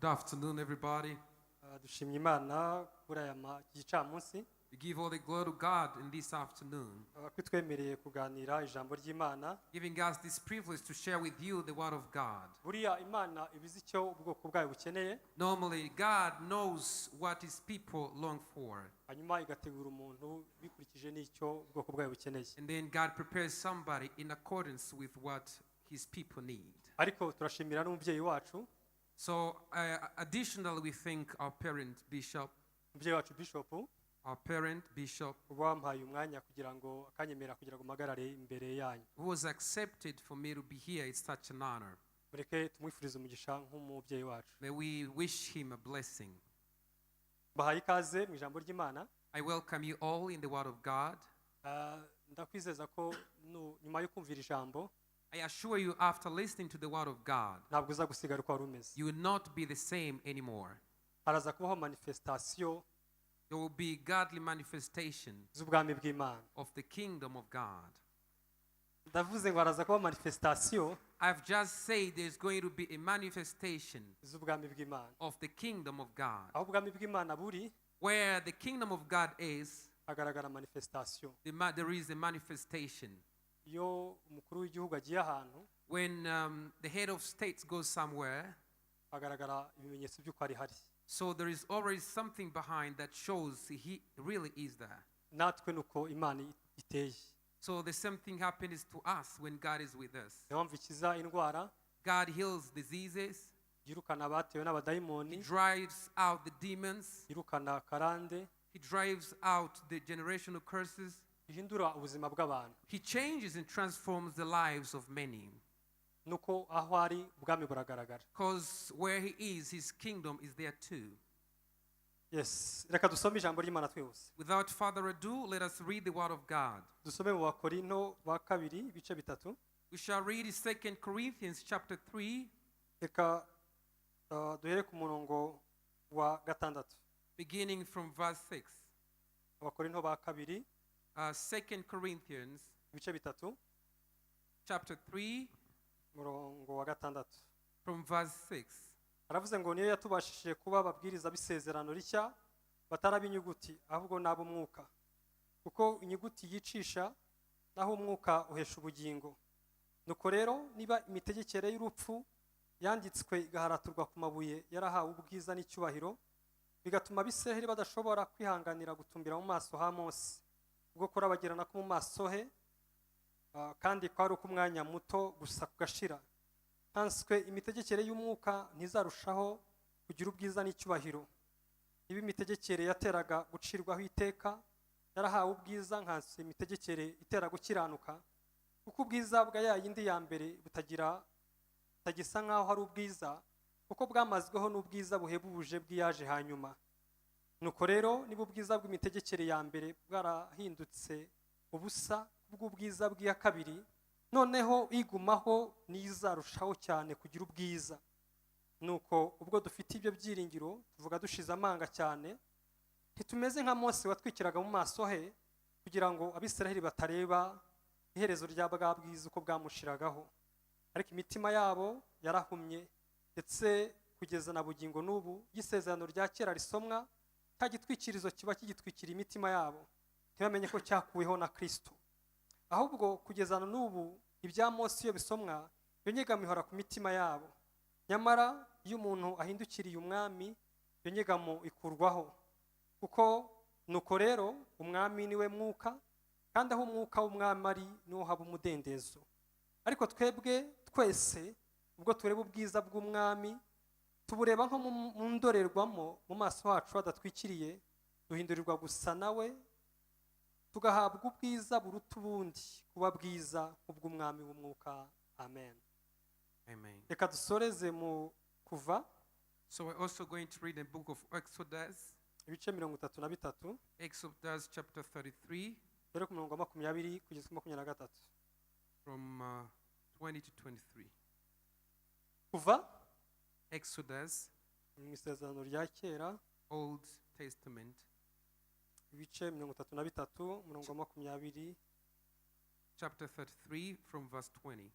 Good afternoon, everybody. Dushimye Imana kuri aya gicamunsi. We give all the glory to God in this afternoon, ko itwemereye kuganira ijambo ry'Imana. Giving us this privilege to share with you the Word of God. Buriya Imana iba izi icyo ubwoko bwayo bukeneye. Normally, God knows what His people long for, Hanyuma igategura umuntu bikurikije n'icyo ubwoko bwayo bukeneye. And then God prepares somebody in accordance with what His people need. Ariko turashimira n'umubyeyi wacu. So, additionally, we thank our parent, Bishop, Umubyeyi wacu Bishop, our parent, Bishop, uba wampaye umwanya kugira ngo akanyemera kugira ngo mpagarare imbere yanyu. Who was accepted for me to be here. It's such an honor. Mureke tumwifurize umugisha nk'umubyeyi wacu. May we wish him a blessing. Bahaye ikaze mu ijambo ry'Imana. I welcome you all in the Word of God. Ndakwizeza ko nyuma yo kumvira ijambo, I assure you, after listening to the Word of God, ntabwo uza gusigara uko wari umeze. You will not be the same anymore. Haraza kubaho manifestation There will be godly manifestation z'ubwami bw'Imana. Of the kingdom of God. Ndavuze ngo haraza kubaho manifestation I've just said there's going to be a manifestation z'ubwami bw'Imana. Of the kingdom of God. Aho ubwami bw'Imana buri, Where the kingdom of God is, hagaragara manifestation. there is a manifestation. Iyo umukuru w'igihugu agiye ahantu, When the head of states goes somewhere, hagaragara ibimenyetso by'uko ari hari. So there is already something behind that shows he really is there. Natwe ni uko Imana iteye. So the same thing happens to us when God is with us. Niyo mpamvu ikiza indwara, God heals diseases. yirukana abatewe He n'abadayimoni, drives out the demons. yirukana karande, He drives out the generational curses. Ihindura ubuzima bw'abantu. He changes and transforms the lives of many. Nuko aho ari ubwami buragaragara. Because where he is, his kingdom is there too. Yes, reka dusome ijambo ry'Imana twihuse. Without further ado, let us read the word of God. Dusome mu Bakorinto ba kabiri ibice bitatu. We shall read 2 Corinthians chapter 3, Reka duhere ku murongo wa gatandatu. Beginning from verse 6. Abakorinto ba kabiri, 2 Corinthians ibice bitatu, chapter 3, umurongo wa gatandatu. From verse 6. Aravuze ngo niyo yatubashishije kuba ababwiriza b'isezerano rishya batari ab'inyuguti ahubwo n'ab'umwuka, kuko inyuguti yicisha naho umwuka uhesha ubugingo. Nuko rero niba imitegekere y'urupfu yanditswe igaharaturwa ku mabuye yarahawe ubwiza n'icyubahiro, bigatuma Abisiraheli badashobora kwihanganira gutumbira mu maso ha Mose ubwo kurabagirana ko mu maso he kandi kwari uk'umwanya muto gusa kugashira, nkanswe imitegekere y'umwuka ntizarushaho kugira ubwiza n'icyubahiro? Niba imitegekere yateraga gucirwaho iteka yarahawe ubwiza, nkanswe imitegekere itera gukiranuka? Kuko ubwiza bwa ya yindi ya mbere butagira butagisa nk'aho ari ubwiza, kuko bwamazweho n'ubwiza buhebuje bw'iyaje hanyuma. Nuko rero niba ubwiza bw'imitegekere ya mbere bwarahindutse ubusa bw'ubwiza bw'iya kabiri, noneho igumaho niyo izarushaho cyane kugira ubwiza. Nuko ubwo dufite ibyo byiringiro, tuvuga dushize amanga cyane. Ntitumeze nka Mose watwikiraga mu maso he kugira ngo Abisiraheli batareba iherezo rya bwa bwiza uko bwamushiragaho. Ariko imitima yabo yarahumye, ndetse kugeza na bugingo n'ubu iyo isezerano rya kera risomwa, cya gitwikirizo kiba kigitwikira imitima yabo, ntibamenye ko cyakuweho na Kristo. Ahubwo kugeza na n'ubu ibya Mose iyo bisomwa, iyo nyegamo ihora ku mitima yabo. Nyamara iyo umuntu ahindukiriye Umwami, iyo nyegamo ikurwaho. Kuko nuko rero Umwami niwe mwuka, kandi aho umwuka w'Umwami ari niho haba umudendezo. Ariko twebwe twese ubwo tureba ubwiza bw'Umwami, tubureba nko mu ndorerwamo mu maso hacu hadatwikiriye, duhindurirwa gusa nawe, tugahabwa ubwiza buruta ubundi kuba bwiza nk'ubw'Umwami w'umwuka. Amen. Amen. Reka dusoreze mu Kuva, So we're also going to read the book of Exodus, ibice 33, Exodus chapter 33, dore ku murongo wa 20 kugeza kuri 23. From 20 to 23. Kuva, Exodus, mu isezerano rya kera, Old Testament, ibice 33, umurongo wa 20 chapter 33, from verse 20.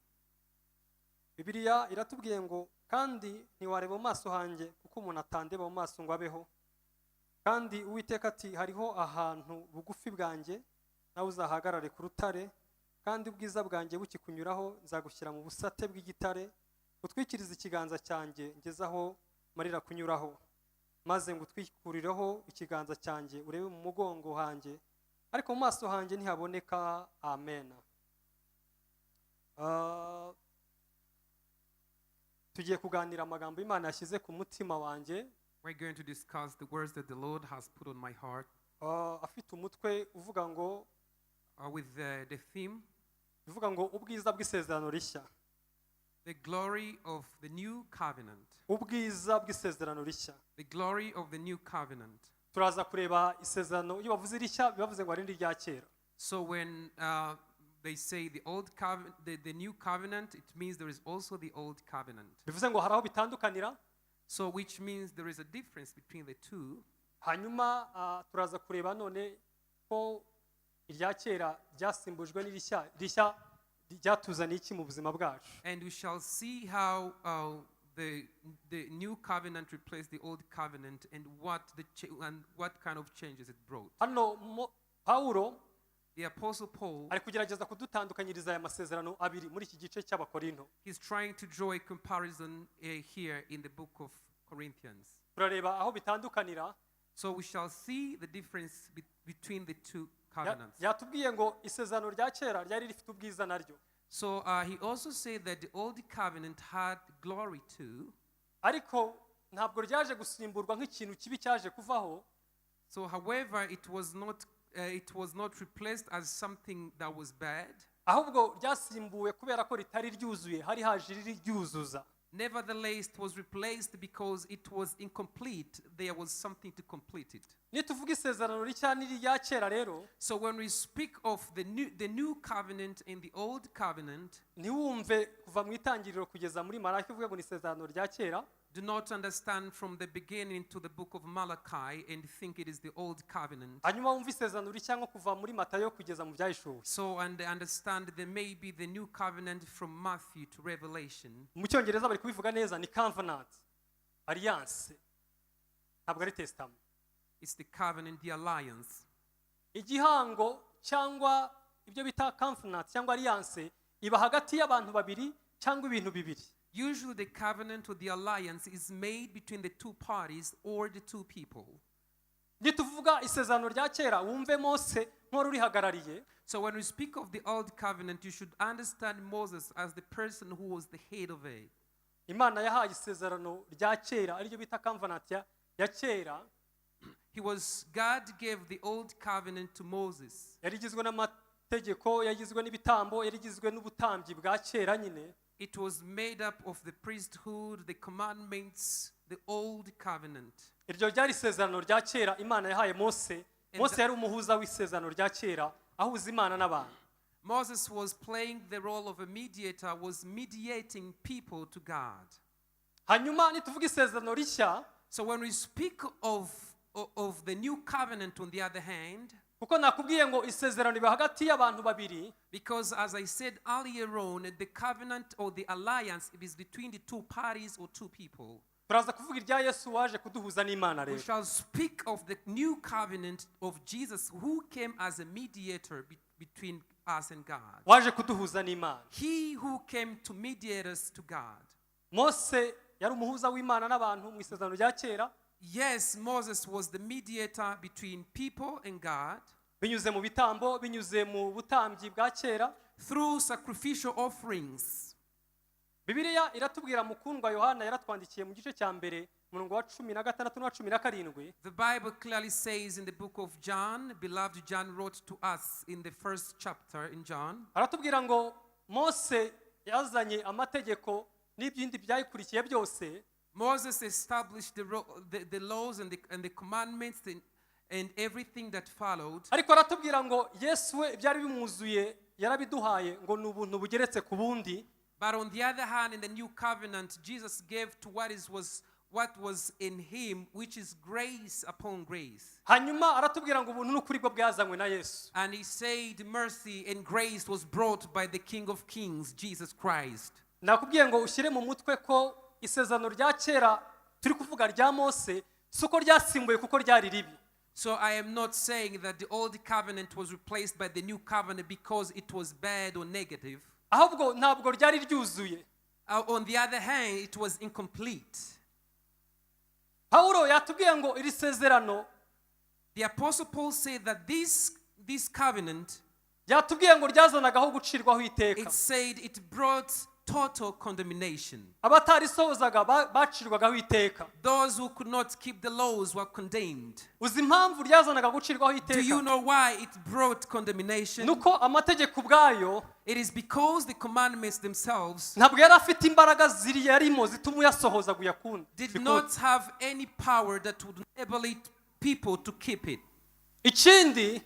Bibiliya iratubwiye ngo kandi ntiwareba mu maso hanjye kuko umuntu atandeba mu maso ngo abeho. Kandi Uwiteka ati hariho ahantu bugufi bwanjye nawe uzahagarare ku rutare kandi ubwiza bwanjye bukikunyuraho nzagushyira mu busate bw'igitare utwikirize ikiganza cyanjye ngeze aho marira kunyuraho maze ngutwikurireho ikiganza cyanjye urebe mu mugongo hanjye ariko mu maso hanjye ntihaboneka. Amena. Ah, tugiye kuganira amagambo Imana yashyize ku mutima wanjye. We're going to discuss the words that the Lord has put on my heart ah, afite umutwe uvuga ngo with the theme, uvuga ngo ubwiza bw'isezerano rishya. The glory of the new covenant. Ubwiza bw'isezerano rishya. The glory of the new covenant. Turaza kureba isezerano iyo bavuze rishya biba bavuze ngo hari n'irya kera. So when they say the new covenant, it means there is also the old covenant. Bivuze ngo hari aho bitandukanira. So which means there is a difference between the two. Hanyuma ah, turaza kureba none ko irya kera ryasimbujwe n'irishya rishya ryatuzaniye iki mu buzima bwacu. And we shall see how the new covenant replaced the old covenant and what kind of changes it brought. Hano Pawulo The Apostle Paul, ari kugerageza kudutandukanyiriza aya masezerano abiri muri iki gice cy'Abakorinto. He's trying to draw a comparison here in the book of Corinthians. Turareba aho bitandukanira. So we shall see the difference between the two covenants. Yatubwiye ngo isezerano rya kera ryari rifite ubwiza naryo. So he also said that the old covenant had glory too. Ariko ntabwo ryaje gusimburwa nk'ikintu kibi cyaje kuvaho. So, however, it was not replaced as something that was bad. Ahubwo ryasimbuwe kubera ko ritari ryuzuye hari haje iriri ryuzuza. Nevertheless, it was replaced because it was incomplete. There was something to complete it. Nituvuga isezerano rishya n'irya kera rero, So when we speak of the new covenant and the old covenant, ntiwumve kuva mu Itangiriro kugeza muri Maraki uvuge ngo ni isezerano rya kera. Do not understand from the beginning to the book of Malachi and think it is the old covenant. Hanyuma wumve isezerano rishya nko kuva muri Matayo kugeza mu Byahishuwe. So, and understand there may be the new covenant from Matthew to Revelation. Mu Cyongereza bari kubivuga neza ni covenant alliance ntabwo ari testament. It's the covenant, the alliance. Igihango cyangwa ibyo bita covenant cyangwa alliance iba hagati y'abantu babiri cyangwa ibintu bibiri. Usually, the covenant or the alliance is made between the two parties or the two people. Nituvuga isezerano rya kera wumve Mose nk'uwari urihagarariye. So, when we speak of the old covenant, you should understand Moses as the person who was the head of it. Imana yahaye isezerano rya kera ariryo bita covenant ya kera. God gave the old covenant to Moses. Yari igizwe n'amategeko yagizwe n'ibitambo yari igizwe n'ubutambyi bwa kera nyine. It was made up of the priesthood, the commandments, the old covenant. Iryo ryari isezerano rya kera Imana yahaye Mose. Mose yari umuhuza w'isezerano rya kera ahuza Imana n'abantu. Moses was playing the role of a mediator, was mediating people to God. Hanyuma nituvuga isezerano rishya, So when we speak of the new covenant, on the other hand, kuko nakubwiye ngo isezerano riba hagati y'abantu babiri, because as I said earlier on, the covenant or the alliance is between the two parties or two people. Turaza kuvuga irya Yesu waje kuduhuza n'Imana We rero. Shall speak of the new covenant of Jesus, who came as a mediator between us and God. Waje kuduhuza n'Imana. He who came to mediate us to God. Mose yari umuhuza w'Imana n'abantu mu isezerano rya kera. Yes, Moses was the mediator between people and God binyuze mu bitambo binyuze mu butambyi bwa kera. Through sacrificial offerings. Bibiliya iratubwira mukundwa Yohana yaratwandikiye mu gice cya mbere umurongo wa 16 n'uwa 17. The Bible clearly says in the book of John, beloved John wrote to us in the first chapter in John. Aratubwira ngo Mose yazanye amategeko n'ibindi byayikurikiye byose. Moses established the laws and the commandments and everything that followed. Ariko aratubwira ngo Yesu we ibyari bimwuzuye yarabiduhaye ngo ni ubuntu bugeretse ku bundi. But on the other hand, in the new covenant, Jesus gave to what was in him, which is grace upon grace. Hanyuma aratubwira ngo ubuntu n'ukuri bwo bwazanywe na Yesu. And he said, mercy and grace was brought by the King of Kings, Jesus Christ. Nakubwiye ngo ushyire mu mutwe ko isezerano rya kera turi kuvuga rya Mose si uko ryasimbuye kuko ryari ribi. So I am not saying that the old covenant was replaced by the new covenant because it was bad or negative. Ahubwo ntabwo ryari ryuzuye. On the other hand, it was incomplete. Pawulo yatubwiye ngo iri sezerano, The Apostle Paul said that this covenant, yatubwiye ngo ryazanagaho gucirwaho iteka. It said it brought total condemnation. Abatarisohozaga bacirwagaho iteka. Those who could not keep the laws were condemned. Uzi impamvu ryazanaga gucirwaho Do you iteka? Know why it brought condemnation? Nuko amategeko ubwayo It is because the commandments themselves ntabwo yari afite imbaraga ziri yarimo zituma uyasohoza ngo uyakunde. Did not have any power that would enable it, people to keep it. Ikindi,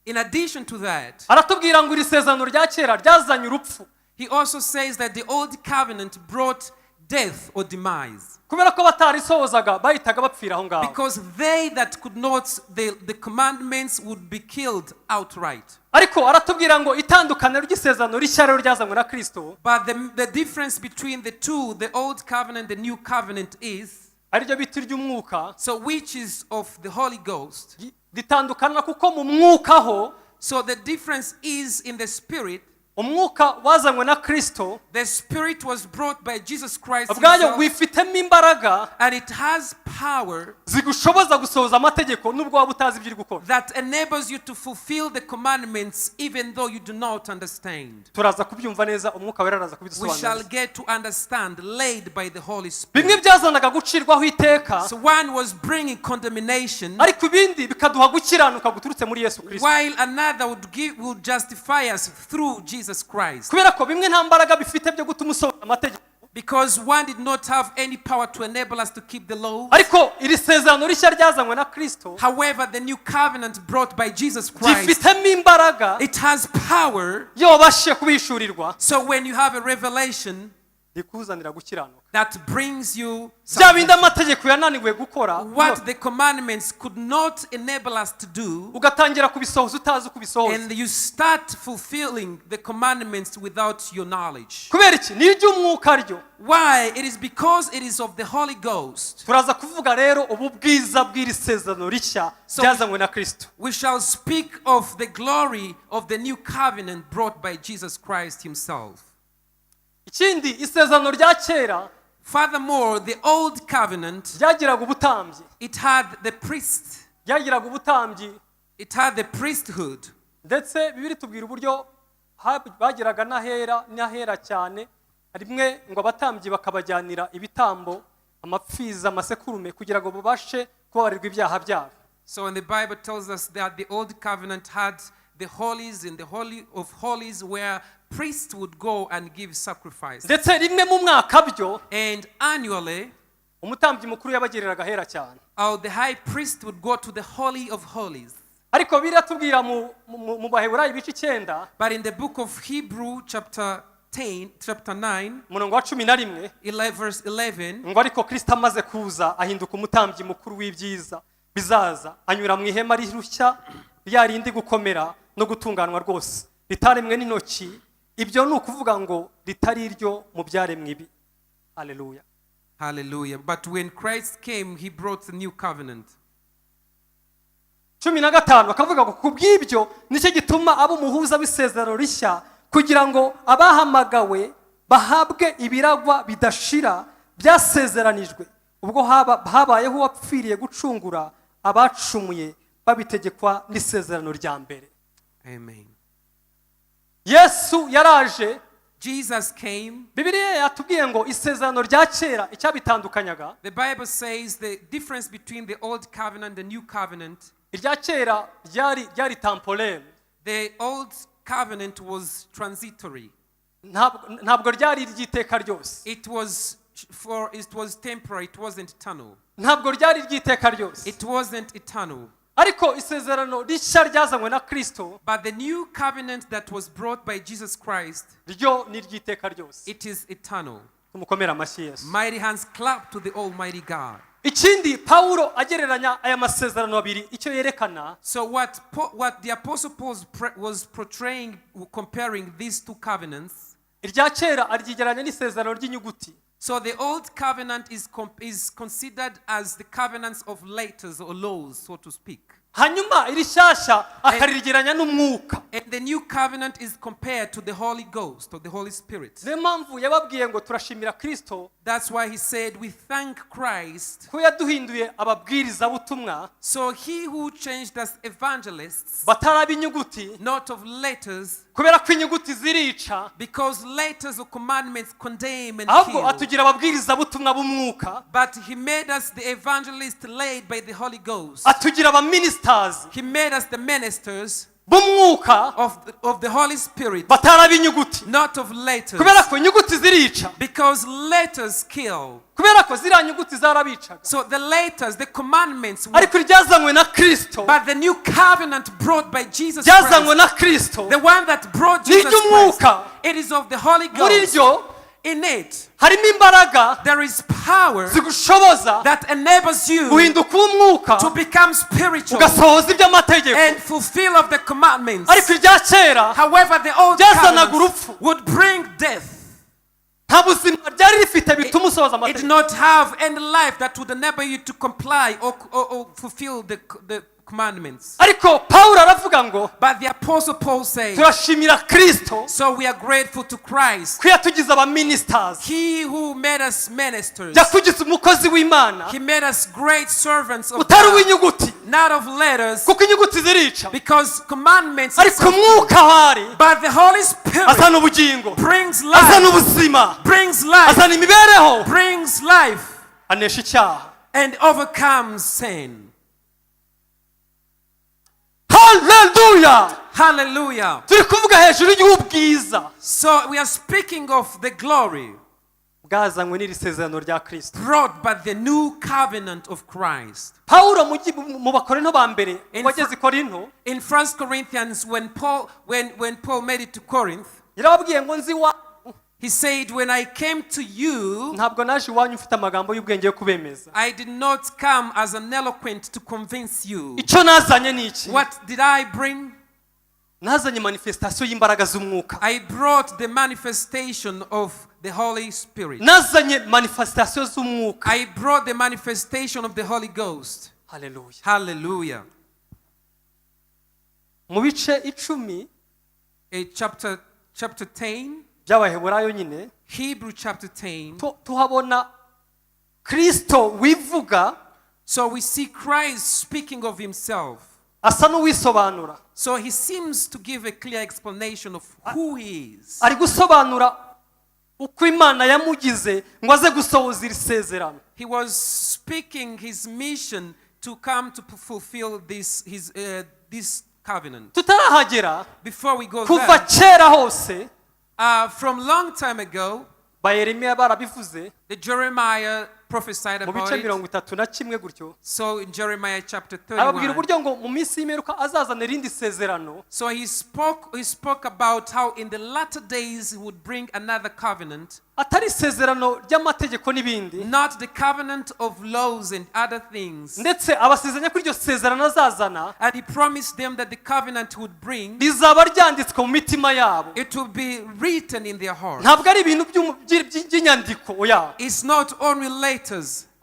In addition to that, aratubwira ngo iri sezerano rya kera ryazanye urupfu. He also says that the old covenant brought death or demise. Kubera ko batarisohozaga bahitaga bapfira aho ngaho. Because they that could not, the commandments would be killed outright. Ariko aratubwira ngo itandukaniro ry'isezerano rishya rero ryazanywe na Kristo, But the difference between the two, the old covenant and the new covenant, is ariryo bita iry'umwuka, so which is of the Holy Ghost. Ritandukana kuko mu mwuka ho, So the difference is in the spirit. Umwuka wazanywe na Kristo The spirit was brought by Jesus Christ ubwayo himself, wifitemo imbaraga and it has power zigushoboza gusohoza amategeko nubwo waba utazi ibyo uri gukora. That enables you to fulfill the commandments even though you do not understand. Turaza kubyumva neza, Umwuka Wera araza We kubidusobanurira. Shall get to understand, led by the Holy Bimwe Spirit. byazanaga gucirwaho iteka, So one was bringing condemnation, ariko ibindi bikaduha gukiranuka guturutse muri Yesu Kirisito. While another would justify us through Jesus Christ. Kubera ko bimwe nta mbaraga bifite byo gutuma usohoza amategeko, Because one did not have any power to enable us to keep the law. Ariko iri sezerano rishya ryazanywe na Kristo However, the new covenant brought by Jesus Christ, gifitemo imbaraga. It has power. Iyo wabashije kubihishurirwa, So when you have a revelation rikuzanira gukiranuka, that brings you bya bindi salvation, amategeko yananiwe gukora, what the commandments could not enable us to do, ugatangira kubisohoza utazi uko ubisohoza. And you start fulfilling the commandments without your knowledge. Kubera iki? Ni iry'umwuka ryo. Why? It is because it is of the Holy Ghost. Turaza kuvuga rero ubu bwiza bw'iri sezerano rishya ryazanywe na Kristo. We shall speak of the glory of the new covenant brought by Jesus Christ Himself. Ikindi, isezerano rya kera Furthermore, the old covenant, ryagiraga ubutambyi. It had the priest, Ryagiraga ubutambyi. It had the priesthood. Ndetse Bibiliya itubwira uburyo bageraga n'ahera n'ahera cyane rimwe ngo abatambyi bakabajyanira ibitambo, amapfizi, amasekurume, kugira ngo babashe kubabarirwa ibyaha byabo. So when the Bible tells us that the old covenant had the holies and the holy of holies where priests would go and give sacrifice. Ndetse rimwe mu mwaka byo, And annually, umutambyi mukuru yabagereraga ahera cyane. The high priest would go to the holy of holies. Ariko biratubwira mu Baheburayi ibice 9, But in the book of Hebrew, chapter 10, chapter 9, umurongo wa 11, 11, verse 11, ngo ariko Kristo amaze kuza ahinduka umutambyi mukuru w'ibyiza bizaza, anyura mu ihema rirushya rya rindi gukomera no gutunganwa rwose, ritaremwe n'intoki, ibyo ni ukuvuga ngo ritari iryo mu byaremwe ibi. Haleluya. Hallelujah. But when Christ came, he brought the new covenant. 15 bakavuga ngo ku bw'ibyo nicyo gituma aba umuhuza w'isezerano rishya, kugira ngo abahamagawe bahabwe ibiragwa bidashira byasezeranijwe ubwo habayeho uwapfiriye gucungura abacumuye babitegekwa n'isezerano rya mbere. Amen. Yesu yaraje. Jesus came. Bibiliya yatubwiye ngo isezerano rya kera icyabitandukanyaga, The Bible says the difference between the old covenant and the new covenant, irya kera ryari temporaire. The old covenant was transitory. Ntabwo ryari iry'iteka ryose. It was temporary, it wasn't eternal. Ntabwo ryari iry'iteka ryose. It wasn't eternal. Ariko isezerano rishya ryazanywe na Kristo, But the new covenant that was brought by Jesus Christ, ryo ni iry'iteka ryose. It is eternal. Tumukomere amashyi Yesu. Mighty hands clap to the Almighty God. Ikindi, Pawulo agereranya aya masezerano abiri, icyo yerekana, So what the Apostle Paul was portraying, comparing these two covenants, Irya kera aryigereranya n'isezerano ry'inyuguti. So the old covenant is considered as the covenants of letters or laws, so to speak. Hanyuma irishyashya akarigereranya n'umwuka. And the new covenant is compared to the Holy Ghost or the Holy Spirit. Niyo mpamvu yababwiye ngo turashimira Kristo That's why he said, "We thank Christ." ko yaduhinduye ababwirizabutumwa So he who changed us evangelists, batari ab'inyuguti, not of letters, kubera ko inyuguti zirica, because letters or commandments condemn and ahubwo kill. Atugira ababwirizabutumwa b'umwuka. But he made us the evangelist led by the Holy Ghost. Atugira abaministers He made us the ministers b'umwuka of the Holy Spirit, batari ab'inyuguti, not of letters. kubera ko inyuguti zirica. Because letters kill. Kubera ko ziriya nyuguti zarabicaga. So the letters, the commandments, Ariko iryazanywe na Kristo, but the new covenant brought by Jesus ryazanywe Christ, na Kristo, the one that brought Jesus Christ, iry'umwuka. It is of the Holy Muri Ghost. ryo In it, harimo imbaraga there is power zigushoboza that enables you guhinduka uw'umwuka, to become spiritual ugasohoza iby'amategeko. And fulfill of the commandments. Ariko irya kera However, the old ryazanaga covenant urupfu. Would bring death. Nta buzima ryari rifite bituma usohoza It did amategeko. not have any life that would enable you to comply or fulfill the commandments. Ariko Pawulo aravuga ngo But the Apostle Paul says, turashimira Kristo so we are grateful to Christ, ko yatugize abaministers. He who made us ministers. Yakugize umukozi w'Imana He made us great servants of utari God, uw'inyuguti, not of letters, kuko inyuguti zirica, because commandments. Ariko umwuka aho ari But the Holy Spirit azana ubugingo, brings azana life, ubuzima, brings life, azana imibereho, brings life, anesha icyaha. And overcomes sin. Haleluya! Hallelujah. Turi kuvuga hejuru y'ubwiza So we are speaking of the glory bwazanywe n'iri sezerano rya Kristo. Brought by the new covenant of Christ. Pawulo mu gi- mu Bakorinto ba mbere wageze i Korinto, In 1 Corinthians, when Paul made it to Corinth, yarababwiye ngo nzi iwanyu he said, "When I came to you, ntabwo naje iwanyu mfite amagambo y'ubwenge yo kubemeza. I did not come as an eloquent to convince you." Icyo nazanye ni iki? What did I bring? Nazanye manifestation y'imbaraga z'umwuka. I brought the manifestation of the Holy Spirit. Nazanye manifestation z'umwuka. I brought the manifestation of the Holy Ghost. Haleluya! Hallelujah. Mu bice 10 A chapter 10, by'Abaheburayo nyine, Hebrew chapter 10. tu- tuhabona Kristo wivuga. So we see Christ speaking of himself. Asa n'uwisobanura. So he seems to give a clear explanation of who he is. Ari gusobanura uko Imana yamugize ngo aze gusohoza iri sezerano. He was speaking his mission to come to fulfill this covenant. Tutarahagera, Before we go kuva there, kera hose from long time ago, ba Yeremiya barabivuze, the Jeremiah prophesied mu about bice it. 31 gutyo. So in Jeremiah chapter Ababwira 31, uburyo ngo mu minsi y'imperuka azazana irindi sezerano, so he spoke about how in the latter days he would bring another covenant, atari isezerano ry'amategeko n'ibindi, not the covenant of laws and other things. Ndetse abasezeranya ko iryo sezerano azazana And he promised them that the covenant he would bring, rizaba ryanditswe mu mitima yabo. It will be written in their heart. Ntabwo ari ibintu by'umu- by- by'inyandiko, oya. It's not only letters.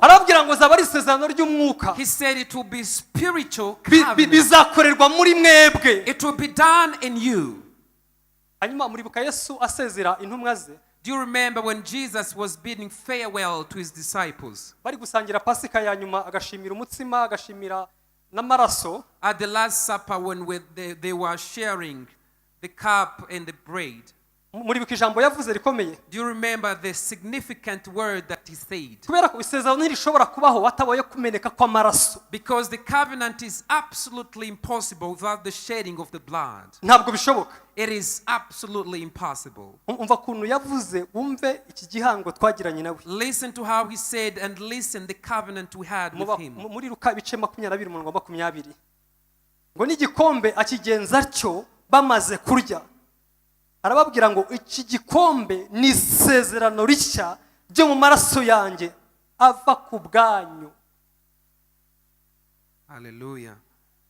Arababwira ngo zaba ari isezerano ry'umwuka. He said it will be spiritual Bi- bi- covenant. Bizakorerwa muri mwebwe. It will be done in you. Hanyuma muribuka Yesu asezera intumwa ze, Do you remember when Jesus was bidding farewell to his disciples? Bari gusangira Pasika ya nyuma, agashimira umutsima, agashimira n'amaraso. At the Last Supper, when they were sharing the cup and the bread. Muribuka ijambo yavuze rikomeye? Do you remember the significant word that he said? Kubera ko isezerano ntirishobora kubaho hatabaye kumeneka kw'amaraso. Because the covenant is absolutely impossible without the shedding of the blood. Ntabwo bishoboka. It is absolutely impossible. Umva ukuntu yavuze, wumve iki gihango twagiranye nawe. Listen to how he said, and listen the covenant we had Muba- with him. Mu- muri Luka ibice 20, umurongo wa 20, ngo n'igikombe akigenza atyo bamaze kurya, arababwira ngo iki gikombe ni isezerano rishya ryo mu maraso yanjye ava ku bwanyu. Hallelujah.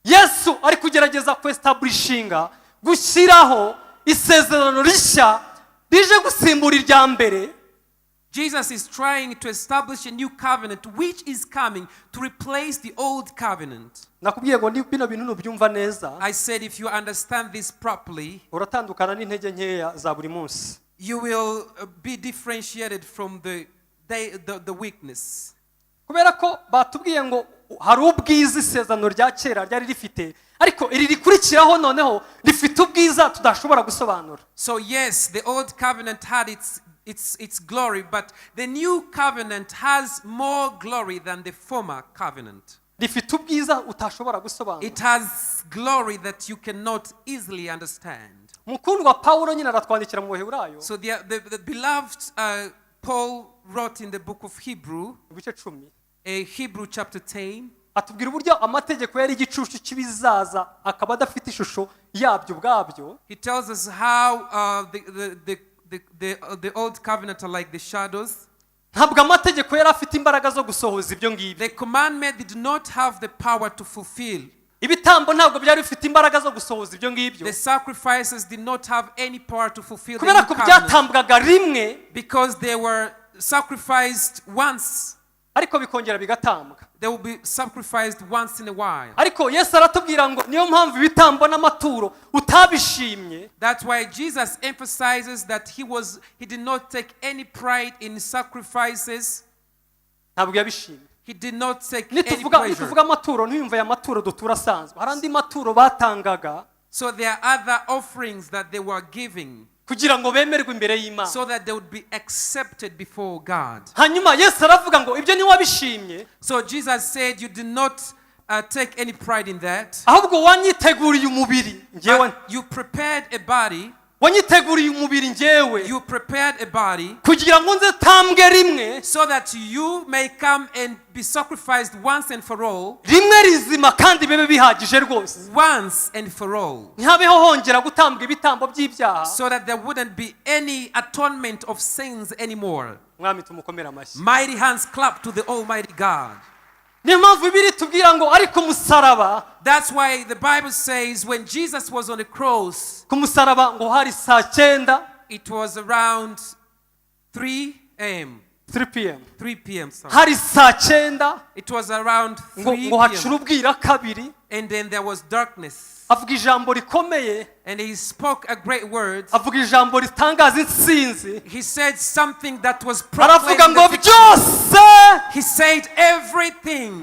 Yesu ari kugerageza kwestablishinga, gushyiraho isezerano rishya Rije gusimbura irya mbere. Jesus is trying to establish a new covenant which is coming to replace the old covenant. Nakubwiye ngo ni- bino bintu nubyumva neza, I said if you understand this properly, uratandukana n'intege nkeya za buri munsi. You will be differentiated from the weakness. Kubera ko batubwiye ngo hari ubwiza isezerano rya kera ryari rifite, ariko iri rikurikiraho noneho rifite ubwiza tudashobora gusobanura. So, yes, the old covenant had its glory, but the new covenant has more glory than the former covenant. Rifite ubwiza utashobora gusobanura. It has glory that you cannot easily understand. Mukundwa Pawulo nyine aratwandikira mu Baheburayo, So, the beloved Paul wrote in the book of Hebrew, ibice 10, Hebrew chapter 10, atubwira uburyo amategeko yari igicucu cy'ibizaza akaba adafite ishusho yabyo ubwabyo. He tells us how the old covenant are like the shadows. Ntabwo amategeko yari afite imbaraga zo gusohoza ibyo ngibyo. The commandment did not have the power to fulfill. Ibitambo ntabwo byari bifite imbaraga zo gusohoza ibyo ngibyo. The sacrifices did not have any power to fulfill the Kubera new ko covenant byatambwaga rimwe, because they were sacrificed once. Ariko bikongera bigatambwa. They will be sacrificed once in a while. Ariko Yesu aratubwira ngo niyo mpamvu ibitambo n'amaturo utabishimye. That's why Jesus emphasizes that he did not take any pride in sacrifices. Ntabwo yabishimye. He did not take any Nituvuga pleasure. nituvuga amaturo, ntiyumve aya maturo dutura asanzwe. Hari andi maturo batangaga So there are other offerings that they were giving kugira ngo bemerwe imbere y'Imana. So that they would be accepted before God. Hanyuma Yesu aravuga ngo ibyo ntiwabishimye, So Jesus said, "You did not take any pride in that. ahubwo wanyiteguriye umubiri ngewe. But you prepared a body. Wanyiteguriye umubiri ngewe, You prepared a body kugira ngo nze tambwe rimwe, so that you may come and be sacrificed once and for all." rimwe rizima kandi bibe bihagije rwose. Once and for all. Ntihabeho hongera gutambwa ibitambo by'ibyaha. So that there wouldn't be any atonement of sins anymore. Mwami tumukomere amashyi. Mighty hands clap to the Almighty God. Niyo mpamvu Bibiliya itubwira ngo ariko umusaraba, That's why the Bible says when Jesus was on the cross, ku musaraba ngo hari saa cyenda, it was around 3 a.m. 3 p.m. 3 p.m. Sorry. Hari saa cyenda, It was around ngo 3 ngo hacura p.m. ubwira kabiri. And then there was darkness. Avuga ijambo rikomeye. And he spoke a great word. Avuga ijambo ritangaza intsinzi. He said something that was Aravuga proclaimed ngo the victory. byose He said everything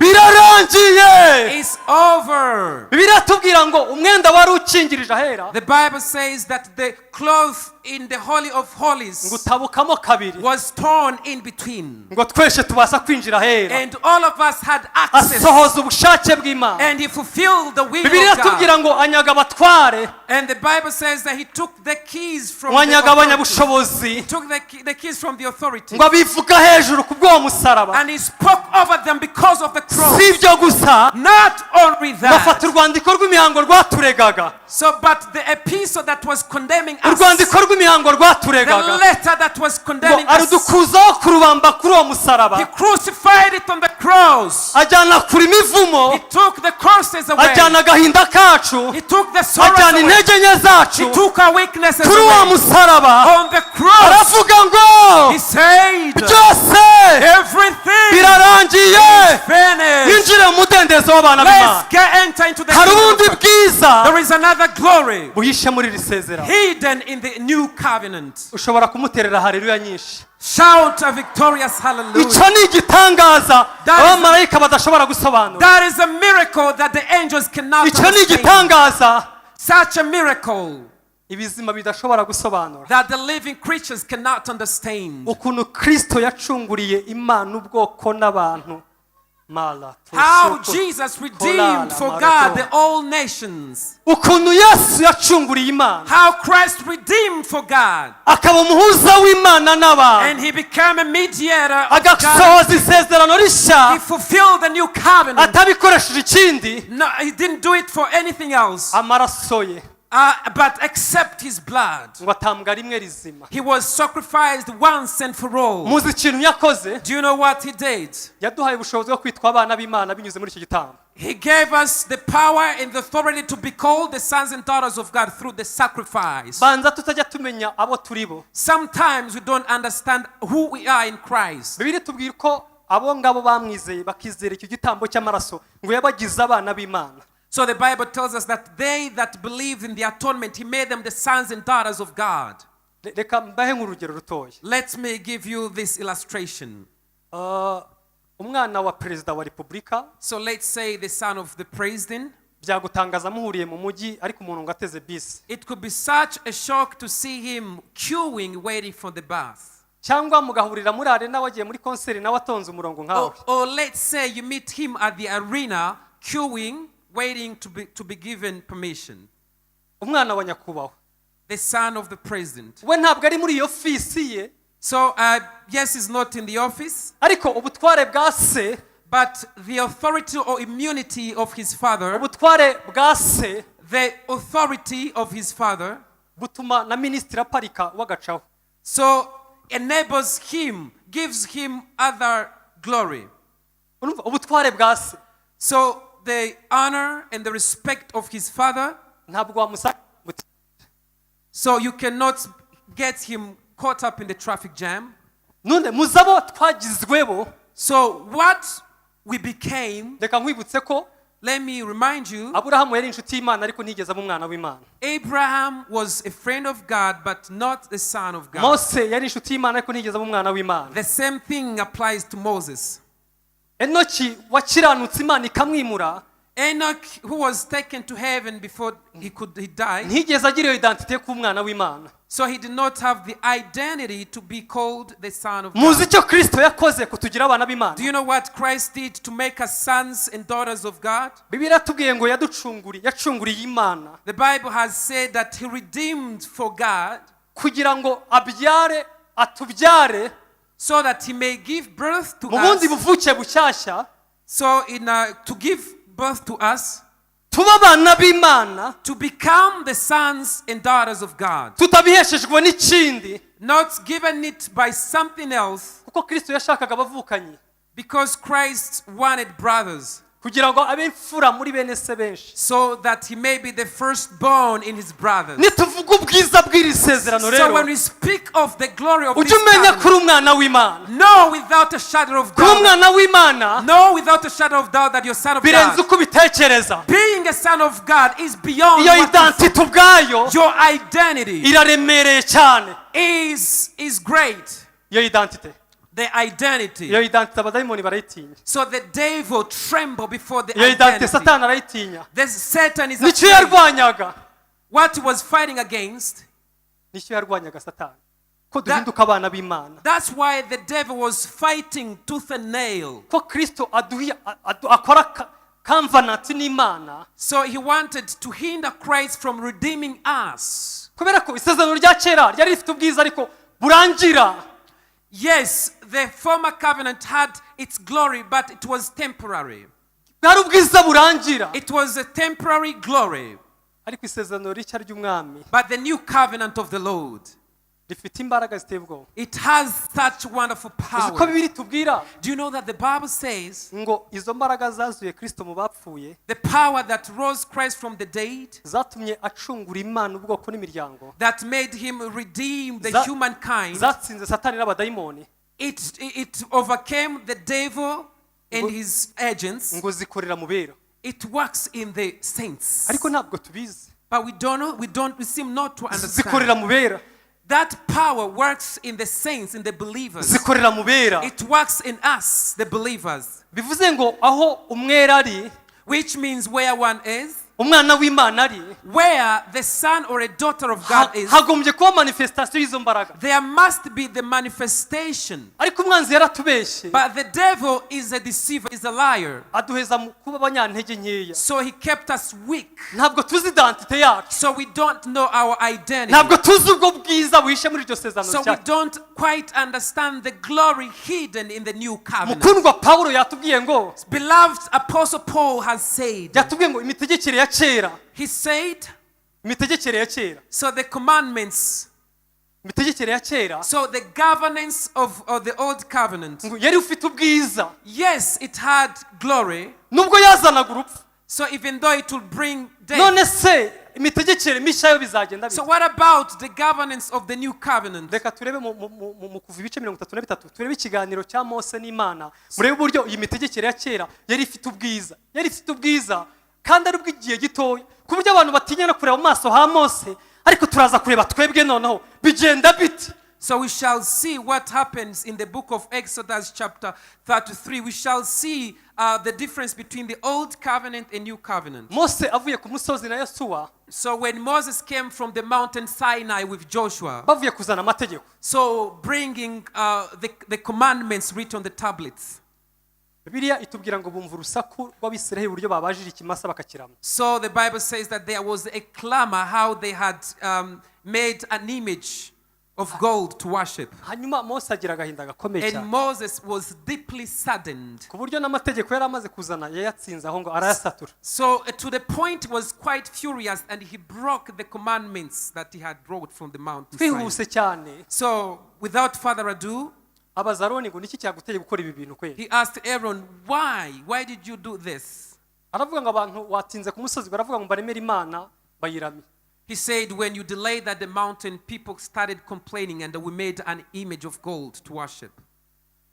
birarangiye. Is over. Bibiliya iratubwira ngo umwenda wari ukingirije ahera The Bible says that the cloth in the Holy of Holies ngo utabukamo kabiri, was torn in between. ngo twese tubasha kwinjira ahera. And all of us had access. Asohoza ubushake bw'Imana. And he fulfilled the will Bibiliya of God. iratubwira ngo anyaga abatware, And the Bible says that he took the keys from ngo the anyaga authority. abanyabushobozi, He took the keys from the authority. ngo abivuga hejuru ku bw'uwo musaraba. And he spoke over them because of the cross. Si ibyo gusa, Not only that. bafata urwandiko rw'imihango rwaturegaga, So, but the epistle that was condemning us, urwandiko rw'imihango the rwaturegaga, letter that was ngo condemning us, arudukuzaho kurubamba kuri uwo musaraba. He crucified it on the cross. Ajyana kure imivumo, He took the curses away. ajyana agahinda kacu, He took the sorrows ajyana away. intege nke zacu He took our weaknesses kuri wa away. musaraba. On the cross, Aravuga ngo he said, byose "Everything birarangiye, finished." winjire mu mudendezo w'abana b'Imana. Let's get enter into the Hari kingdom ubundi of God. bwiza There is another glory buhishe muri iri sezerano. Hidden in the new covenant. Ushobora kumuterera haleluya nyinshi. Shout a victorious hallelujah. Icyo ni igitangaza That is- abamarayika badashobora gusobanura. That is a miracle that the angels cannot Icyo ni understand. igitangaza Such a miracle ibizima bidashobora gusobanura, that the living creatures cannot understand. Ukuntu Kristo yacunguriye Imana ubwoko n'abantu mara. How Jesus redeemed for God the all nations. Ukuntu Yesu yacunguriye Imana, How Christ redeemed for God. Akaba umuhuza w'Imana n'abantu, And he became a mediator of God. agasohoza isezerano rishya He fulfilled the new covenant. atabikoresheje ikindi, No, he didn't do it for anything else. amaraso ye. But except his blood. Ngo atambwa rimwe rizima. He was sacrificed once and for all. Muzi ikintu yakoze? Do you know what he did? Yaduhaye ubushobozi bwo kwitwa abana b'Imana binyuze muri icyo gitambo. He gave us the power and the authority to be called the sons and daughters of God through the sacrifice. Banza tutajya tumenya abo turi bo. Sometimes we don't understand who we are in Christ. Bibiliya itubwira ko abo ngabo bamwizeye bakizera icyo gitambo cy'amaraso ngo yabagize abana b'Imana. So the Bible tells us that they that believed in the atonement, he made them the sons and daughters of God. Reka mbahe nk'urugero rutoya. Let me give you this illustration. Ah, umwana wa perezida wa repubulika, So let's say the son of the president. Byagutangaza muhuriye mu mujyi ariko umuntu ngo ateze bisi. It could be such a shock to see him queuing, waiting for the bus. Cyangwa mugahurira muri arena wagiye muri concert nawe atonze umurongo nkawe. Or let's say you meet him at the arena, queuing, waiting to be given permission. Umwana wa nyakubahwa. The son of the president. We ntabwo ari muri iyo ofisi ye. So, yes, he's not in the office, Ariko ubutware bwa se, but the authority or immunity of his father, ubutware bwa se the authority of his father, butuma na minisitiri aparika wagacaho. So enables him, gives him other glory. Urumva ubutware bwa se. So the honor and the respect of his father, Ntabwo wamusanga, so you cannot get him caught up in the traffic jam. None muzi abo twagizwebo? So what we became, Reka nkwibutse ko let me remind you, Aburahamu yari inshuti y'Imana ariko ntiyigeze aba umwana w'Imana. Abraham was a friend of God, but not the son of God. Mose yari inshuti y'Imana ariko ntiyigeze aba umwana w'Imana. The same thing applies to Moses. Enoki wakiranutse Imana ikamwimura, Enoch, who was taken to heaven before he died, ntiyigeze agira iyo identité yo kuba umwana w'Imana. So he did not have the identity to be called the son of Muzi God. Icyo Kristo yakoze kutugira abana b'Imana? Do you know what Christ did to make us sons and daughters of God? Bibiliya iratubwiye ngo yaducunguriye yacunguriye Imana The Bible has said that he redeemed for God kugira ngo abyare atubyare so that he may give birth to mu bundi us. buvuke bushyashya, So to give birth to us, tuba abana b'Imana to become the sons and daughters of God, tutabiheshejwe n'ikindi, not given it by something else, kuko Kristo yashakaga abavukanyi because Christ wanted brothers, kugira ngo abe imfura muri bene se benshi. So that he may be the firstborn in his brothers. Nituvuga ubwiza bw'iri sezerano So rero, when we speak of the glory of ujye this umenya ko covenant, uri umwana w'Imana. Know without a shadow of Kuba doubt, umwana w'Imana know without a shadow of doubt that you're son of birenze God. uko ubitekereza. Being a son of God is beyond Iyo what you identité ubwayo Your identity iraremereye cyane. is great. Iyo identité, The identity. iyo identité abadayimoni barayitinya. So the devil tremble before the Iyo identité identity. Satani arayitinya. The Satan is Nicyo afraid. yarwanyaga. What he was fighting against. Nicyo yarwanyaga Satani ko duhinduka abana b'Imana, That's why the devil was fighting tooth and nail. ko Kristo aduhi akora covenant n'Imana. So he wanted to hinder Christ from redeeming us. Kubera ko isezerano rya kera ryari rifite ubwiza ariko burangira. Yes, the former covenant had its glory, but it was temporary. Bwari ubwiza burangira. It was a temporary glory. Ariko isezerano rishya ry'Umwami But the new covenant of the Lord, rifite imbaraga ziteye ubwoba. It has such wonderful Uzi ko power. Bibiliya itubwira Do you know that the Bible says ngo izo mbaraga zazuye Kristo mu bapfuye, the power that rose Christ from the dead, zatumye acungura Imana ubwoko n'imiryango, that made him redeem the humankind, zatsinze Satani n'abadayimoni, it overcame the devil and his agents. Ngo zikorera mu bera. It works in the saints. Ariko ntabwo tubizi. But we don't know, we don't, we seem not to Zikorera understand. mu bera. That power works in the saints, in the believers. Zikorera mu bera. It works in us, the believers. Bivuze ngo aho umwera ari, Which means where one is, umwana w'Imana ari, where the son or a daughter of God is, hagombye kuba manifestation y'izo mbaraga. There must be the manifestation. Ariko umwanzi yaratubeshye, But the devil is a deceiver, is a liar. aduheza mu kuba abanyantege nkeya. So he kept us weak. Ntabwo tuzi identité yacu. So we don't know our identity. Ntabwo tuzi ubwo bwiza buhishe muri iryo sezerano So we ryacu. Don't quite understand the glory hidden in the new covenant. Mukundwa Pawulo yatubwiye ngo, Beloved Apostle Paul has said, yatubwiye ngo imitegekere ya kera he said, Imitegekere ya kera, So the commandments, imitegekere ya kera, so the governance of the old covenant, ngo yari ufite ubwiza, yes, it had glory. Nubwo yazanaga urupfu. So even though it will bring death. None se imitegekere mishya yo bizagenda So bite? what about the governance of the new covenant? Reka turebe mu Kuva ibice 33, turebe ikiganiro cya Mose n'Imana, murebe uburyo iyi mitegekere ya kera yari ifite ubwiza, yari ifite ubwiza kandi ari ubw'igihe gitoya, ku buryo abantu batinya no kureba mu maso ha Mose. Ariko turaza kureba twebwe noneho bigenda bite? So we shall see what happens in the book of Exodus, chapter 33. We shall see the difference between the old covenant and new covenant. Mose avuye ku musozi na Yosuwa, So when Moses came from the mountain Sinai with Joshua, bavuye kuzana amategeko, so bringing the commandments written on the tablets. Bibiliya itubwira ngo bumva urusaku rw'Abisiraheli, uburyo babajije ikimasa bakakiramya. So the Bible says that there was a clamor how they had made an image of gold to worship. Hanyuma Mose agira agahinda gakomeye And cyane, Moses was deeply saddened. ku buryo n'amategeko yari amaze kuzana yayatsinze aho ngo arayasatura. So to the point was quite furious, and he broke the commandments that he had brought from the mountain Sinai. Twihuse cyane, So without further ado, abaza Aroni ngo niki cyaguteye gukora ibi bintu kweri? He asked Aaron, "Why? Why did you do this?" Aravuga ngo abantu watinze ku musozi baravuga ngo mbaremere imana bayiramye. He said, "When you delayed at the mountain, people started complaining, and we made an image of gold to worship."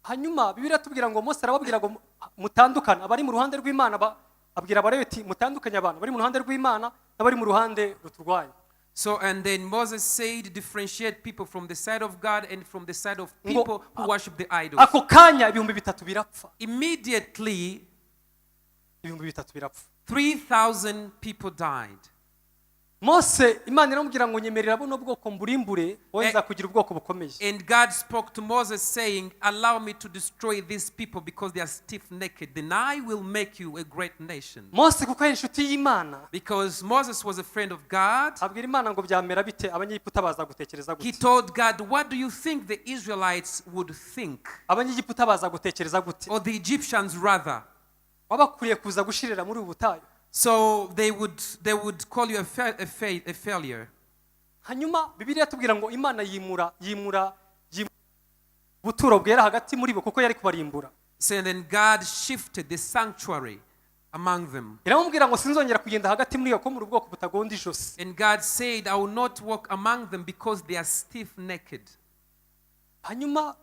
Hanyuma Bibiliya tubwira ngo Mose arababwira ngo mutandukane abari mu ruhande rw'Imana, abwira Abalewi ati mutandukanye abantu bari mu ruhande rw'Imana n'abari mu ruhande ruturwanya. So, and then Moses said, "Differentiate people from the side of God and from the side of Ngo- people who worship the idols." Ako kanya 3000 birapfa. Immediately, 3000 birapfa. 3,000 people died. Mose Imana iramubwira ngo nyemerera buno bwoko mburimbure, wowe Eh. nzakugira ubwoko bukomeye. And God spoke to Moses, saying, "Allow me to destroy these people because they are stiff necked. Then I will make you a great nation." Mose kuko ari inshuti y'Imana, Because Moses was a friend of God, abwira Imana ngo byamera bite, Abanyegiputa baza gutekereza he gute? Told God, "What do you think the Israelites would think?" Abanyegiputa baza gutekereza gute? Or the Egyptians, rather. Wabakuriye kuza gushirira muri ubu butayu. So they would call you a failure. Hanyuma Bibiliya tubwira ngo Imana yimura ubuturo bwera hagati muri bo kuko yari kubarimbura. So then God shifted the sanctuary among them. Iramubwira ngo sinzongera kugenda hagati muri bo ko muri ubwoko butagonda ijosi. And God said, "I will not walk among them because they are stiff necked." Hanyuma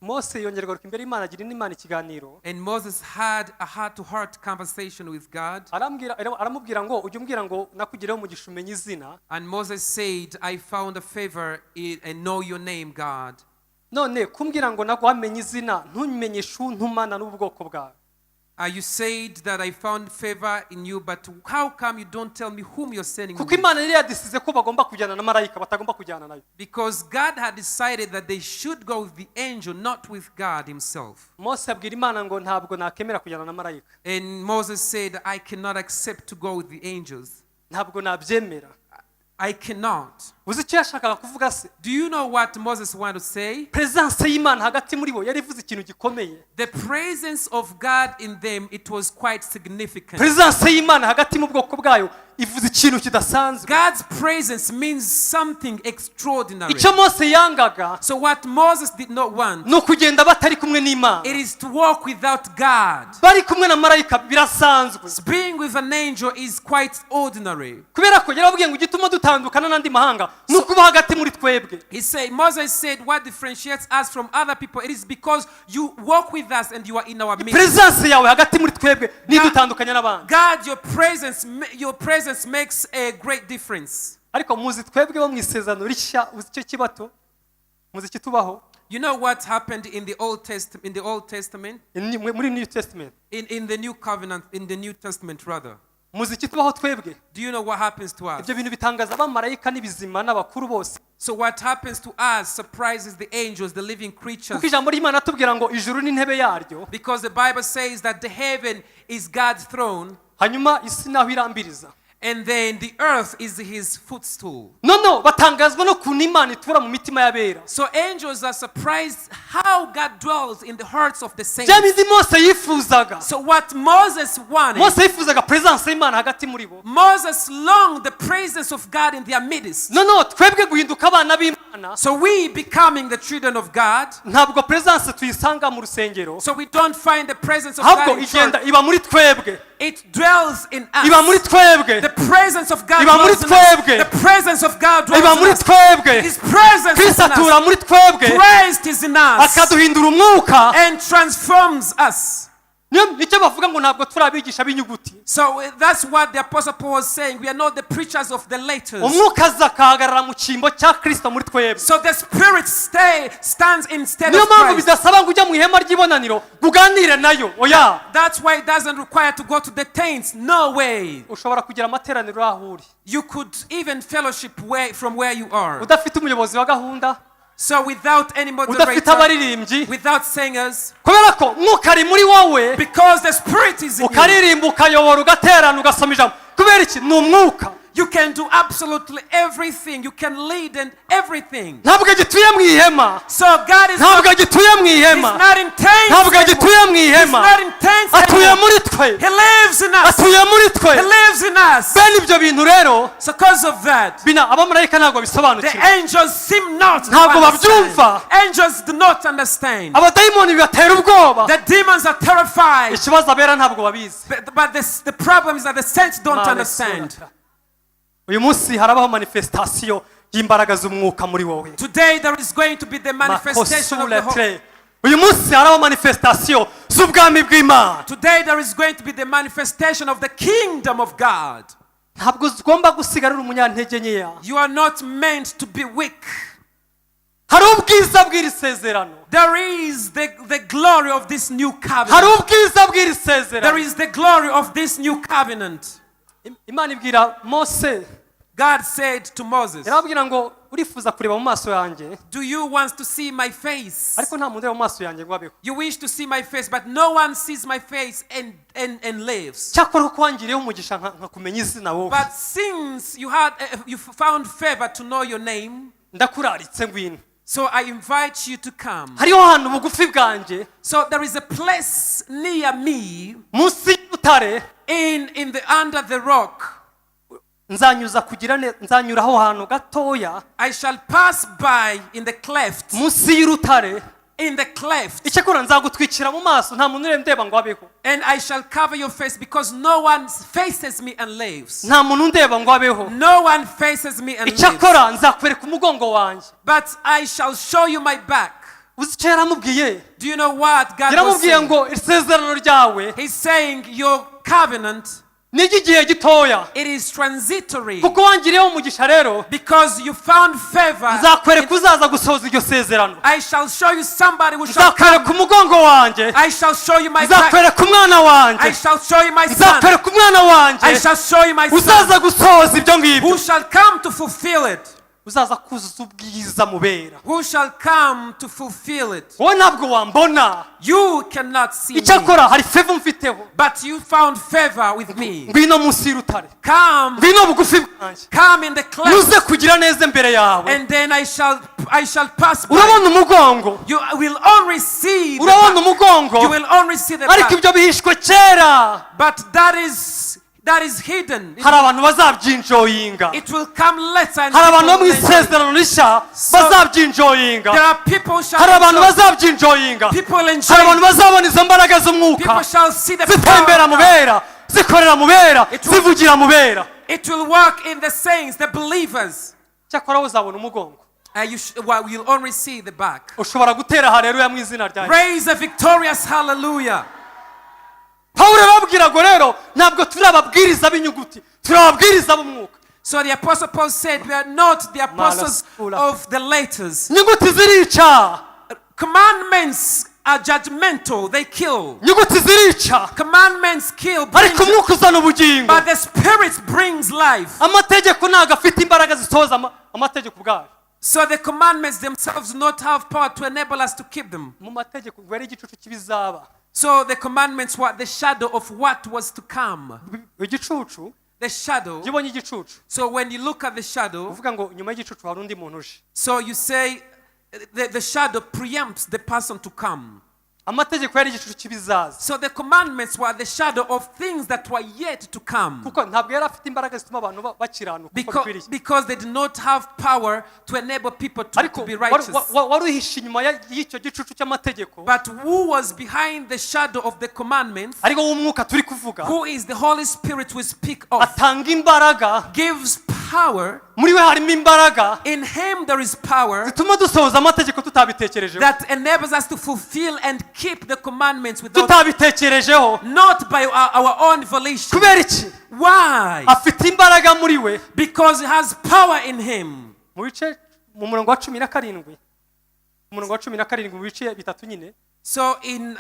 Mose yongera agaruka imbere y'Imana, agira n'Imana ikiganiro. And Moses had a heart to heart conversation with God. Arambwira, aramubwira ngo ujye umbwira ngo nakugireho umugisha umenye izina. And Moses said, "I found a favor in, and know your name, God." None kumbwira ngo ntabwo wamenye izina, ntumenyeshe untumana n'ubwoko bwawe. You said that I found favor in you, but how come you don't tell me whom you're sending Kuko me with?" Imana yari yadisize ko bagomba kujyana na marayika, batagomba kujyana nayo. Because God had decided that they should go with the angel, not with God himself. Mose abwira Imana ngo ntabwo nakemera kujyana na marayika. And Moses said, "I cannot accept to go with the angels. Ntabwo nabyemera. I cannot." Uzi icyo yashakaga kuvuga se? Do you know what Moses wanted to say? Presence y'Imana hagati muri bo yari ivuze ikintu gikomeye. The presence of God in them, it was quite significant. Presence y'Imana hagati mu bwoko bwayo ivuze ikintu kidasanzwe. God's presence means something extraordinary. Icyo Mose yangaga So, what Moses did not want, ni ukugenda batari kumwe n'Imana. It is to walk without God. Bari kumwe na marayika birasanzwe. Being with an angel is quite ordinary. Kubera ko yarababwiye ngo igituma dutandukana n'andi mahanga ni ukuba hagati muri twebwe. Moses said, "What differentiates us from other people? It is because you walk with us and you are in our midst." Presence yawe hagati muri twebwe nidutandukanya n'abandi. God, your presence makes a great difference. Ariko muzi twebwe bo mu isezerano rishya, uzi icyo kibato, muzi ikitubaho? You know what happened in the Old Testament? Muri New Testament. In the New Covenant, in the New Testament rather. Muzi ikitubaho twebwe? Do you know what happens to us? Ibyo bintu bitangaza abamarayika n'ibizima n'abakuru bose. So what happens to us surprises the angels, the living creatures. Kuko ijambo ry'Imana atubwira ngo ijuru n'intebe yaryo, Because the Bible says that the heaven is God's throne hanyuma isi naho irambiriza. And then the earth is his footstool. Noneho batangazwa no kuntu Imana itura mu mitima y'abera. So angels are surprised how God dwells in the hearts of the saints. Bya bindi Mose yifuzaga. So what Moses wanted, Mose yifuzaga presence y'Imana hagati muri bo. Moses longed the presence of God in their midst. Noneho twebwe guhinduka abana b'Imana, So we becoming the children of God, ntabwo presence tuyisanga mu rusengero, so we don't find the presence of God ahubwo in church. igenda iba muri twebwe. It dwells in us. Iba muri twebwe. The presence of God Iba muri dwells in us. twebwe. The presence of God Iba dwells muri in us. twebwe. His presence is Kristo in atura us. muri twebwe, Christ is in us akaduhindura umwuka. And transforms us. Niyo nicyo bavuga ngo ntabwo turi abigisha b'inyuguti. So that's what the Apostle Paul was saying. We are not the preachers of the letters. Umwuka aza akahagarara mu cyimbo cya Kristo muri twebwe. So the Spirit stands instead Niyo of mpamvu Christ. bidasaba ngo ujye mu ihema ry'ibonaniro ngo uganire nayo, oya. That's why it doesn't require to go to the tents. No way. Ushobora kugira amateraniro aho uri, You could even fellowship from where you are. udafite umuyobozi wa gahunda, So without any udafite moderator, abaririmbyi, without singers, kubera ko Mwuka ari muri wowe. Because the Spirit is in you. Ukaririmba, ukayobora, ugaterana, ugasoma ijambo. Kubera iki? Ni umwuka. You can do absolutely everything. You can lead and everything. Ntabwo agituye mu ihema. So God is Ntabwo not, agituye mu he's ihema. not in tents Ntabwo anymore. agituye mu He's ihema. not in tents Atuye anymore. muri twe. He lives in us. Atuye muri twe. He lives in us. Bene ibyo bintu rero, So because of that, bina abamarayika ntabwo the bisobanukirwa. angels seem not to Ntabwo understand. babyumva. Angels do not understand. Abadayimoni bibatera ubwoba. The demons are terrified. Ikibazo, abera ntabwo babizi. But the problem is that the saints don't understand. Uyu munsi harabaho manifestation y'imbaraga z'umwuka muri wowe. Today there is going to be the manifestation of the Holy. Makosuletre. Uyu munsi harabaho manifestation z'ubwami bw'Imana. Today there is going to be the manifestation of the kingdom of God. Ntabwo ugomba gusigara uri umunyantege nkeya. You are not meant to be weak. Hari ubwiza bw'iri sezerano. There is the glory of this new Hari covenant. ubwiza bw'iri There sezerano. is the glory of this new covenant. Imana ibwira Mose, God said to Moses, yarababwira ngo urifuza kureba mu maso yanjye, "Do you want to see my face?" ariko nta muntu ureba mu maso yanjye ngo abeho. You wish to see my face, but no one sees my face and lives. Cyakora kuko wangiriyeho umugisha nkakumenya izina wowe, But since you found favor to know your name, ndakuraritse, ngwino. So I invite you to come. Hariho ahantu bugufi bwanjye, So there is a place near me munsi y'urutare, in the under the rock. Nzanyuza kugira ne nzanyura aho hantu gatoya, I shall pass by in the cleft. Munsi y'urutare. In the cleft. Icyakora nzagutwikira mu maso, nta muntu ureba ngo abeho. And I shall cover your face because no one faces me and lives. Nta muntu undeba ngo abeho. No one faces me and lives. Icyakora nzakwereka umugongo wanjye. But I shall show you my back. Uzi icyo yaramubwiye? Do you know what God was Yaramubwiye saying? ngo isezerano ryawe He's saying your covenant, ni iry'igihe gitoya, it is transitory. Kuko wangiriyeho umugisha rero, Because you found favor. nzakwereka uzaza gusohoza iryo sezerano. I shall show you somebody who shall Nzakwereka umugongo wanjye. I shall show you my back. Nzakwereka umwana wanjye. I shall show you my son. Nzakwereka umwana wanjye I shall show you my son uzaza gusohoza ibyo ngibyo, who shall come to fulfill it. Uzaza kuzuza ubwiza mubera. Who shall come to fulfill it. Wowe ntabwo wambona. You cannot see me, Icyakora hari favor mfiteho. But you found favor with me. Ngwino munsi y'urutare. Come, Ngwino bugufi bwanjye, come in the cleft, nuze kugira neza imbere yawe. And then I shall pass by. Urabona umugongo. You will only see the Urabona back. umugongo. You will only see the Ariko back. ibyo bihishwe kera, But that is hidden. hari abantu bazabyenjoyinga. It will come later. And Hari abantu bo people mu will enjoy it. isezerano rishya bazabyenjoyinga. There are people who shall Hari abantu enjoy. bazabyenjoyinga. People enjoy. Hari abantu bazabona izo mbaraga z'umwuka People shall see the zitembera mu power of God. bera, zikorera mu bera, zivugira mu bera. It will work in the saints, the believers. Cyakora wowe uzabona umugongo. Well, you'll only see the back. Ushobora gutera haleluya mu izina rya Yesu. Raise a victorious hallelujah. Pawulo arababwira ngo rero ntabwo turi ababwiriza b'inyuguti, turi ababwiriza b'umwuka. So the Apostle Paul said, we are not the apostles Malasula. Of the letters. Inyuguti zirica. Commandments are judgmental, they kill. Inyuguti zirica. Commandments kill, Ariko umwuka uzana ubugingo. But the Spirit brings life. Amategeko ntabwo afite imbaraga zisohoza amategeko ubwayo. So the commandments themselves do not have power to enable us to keep them. Mu mategeko ngo yari igicucu cy'ibizaba. So the commandments were the shadow of what was to come. Igicucu. The shadow. Iyo ubonye igicucu, So when you look at the shadow, uvuga ngo nyuma y'igicucu hari undi muntu uje. So you say the shadow preempts the person to come. Amategeko yari igicucu cy'ibizaza. So the commandments were the shadow of things that were yet to come. Kuko ntabwo yari afite imbaraga zituma abantu bakiranuka uko bikwiriye. Because they did not have power to enable people Ariko to be righteous. wari uhishe inyuma y'icyo gicucu cy'amategeko, But who was behind the shadow of the commandments, ariko w'umwuka turi kuvuga, who is the Holy Spirit we speak of, atanga imbaraga. Gives power. Muri we harimo imbaraga In him there is power zituma dusohoza amategeko tutabitekerejeho, that enables us to fulfill and keep the commandments without, tutabitekerejeho. Not by our own volition. Kubera iki? Why? Afite imbaraga muri we. Because he has power in him. Mu bice, mu murongo wa 17, umurongo wa 17 mu bice bitatu nyine. So in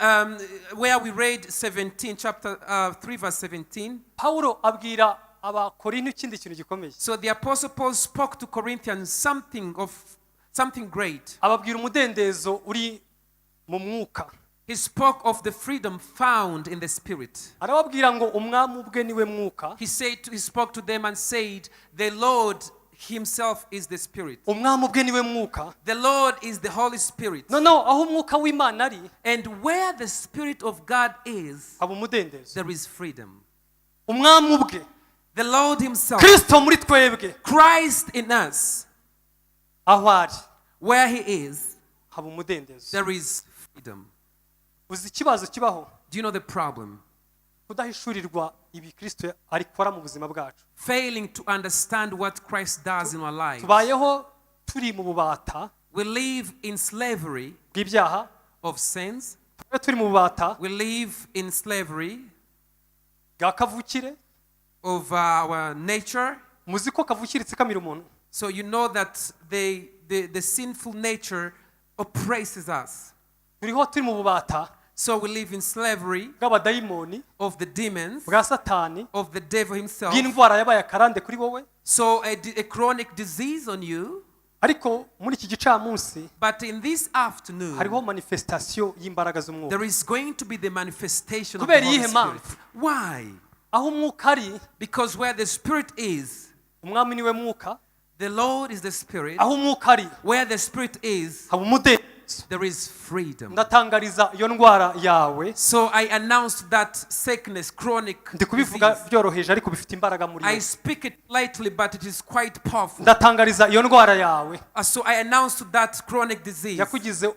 where we read 17, chapter 3, verse 17. Pawulo abwira Abakorinto ikindi kintu gikomeye. So the Apostle Paul spoke to Corinthians something great. Ababwira umudendezo uri mu mwuka. He spoke of the freedom found in the Spirit. Arababwira ngo umwami ubwe niwe mwuka. He spoke to them and said, "The Lord Himself is the Spirit." Umwami ubwe niwe mwuka. The Lord is the Holy Spirit. Noneho aho umwuka w'Imana ari, And where the Spirit of God is, haba umudendezo. There is freedom. Umwami ubwe, The Lord Himself, Kristo muri twebwe, Christ in us, aho ari where He is, haba umudendezo. There is freedom. Uzi ikibazo kibaho? Do you know the problem? Kudahishurirwa ibi Kristo arikora mu buzima bwacu. Failing to understand what Christ does in our lives. Tubayeho turi mu bubata We live in slavery bw'ibyaha, of sins. tubayeho turi mu bubata We live in slavery bwa kavukire. Of our nature. Muzi ko kavukire itsikamira umuntu. So you know that the sinful nature oppresses us. Turiho turi mu bubata So we live in slavery bw'abadayimoni, of the demons, bwa Satani, of the devil himself. bw'indwara yabaye akarande kuri wowe. So a chronic disease on you. Ariko muri iki gicamunsi, But in this afternoon, hariho manifestation y'imbaraga z'umwuka. There is going to be the manifestation of the Kubera Holy iyihe Spirit. mpamvu? Why? Aho umwuka ari, Because where the Spirit is, umwami niwe mwuka. The Lord is the Spirit. Aho umwuka ari, Where the Spirit is, haba umudendezo. There is freedom. Ndatangariza iyo ndwara yawe. So I announced that sickness, chronic Ndi kubivuga disease. byoroheje ariko bifite imbaraga muri I wowe. Speak it lightly, but it is quite powerful. Ndatangariza iyo ndwara yawe So I announced that chronic disease yakugize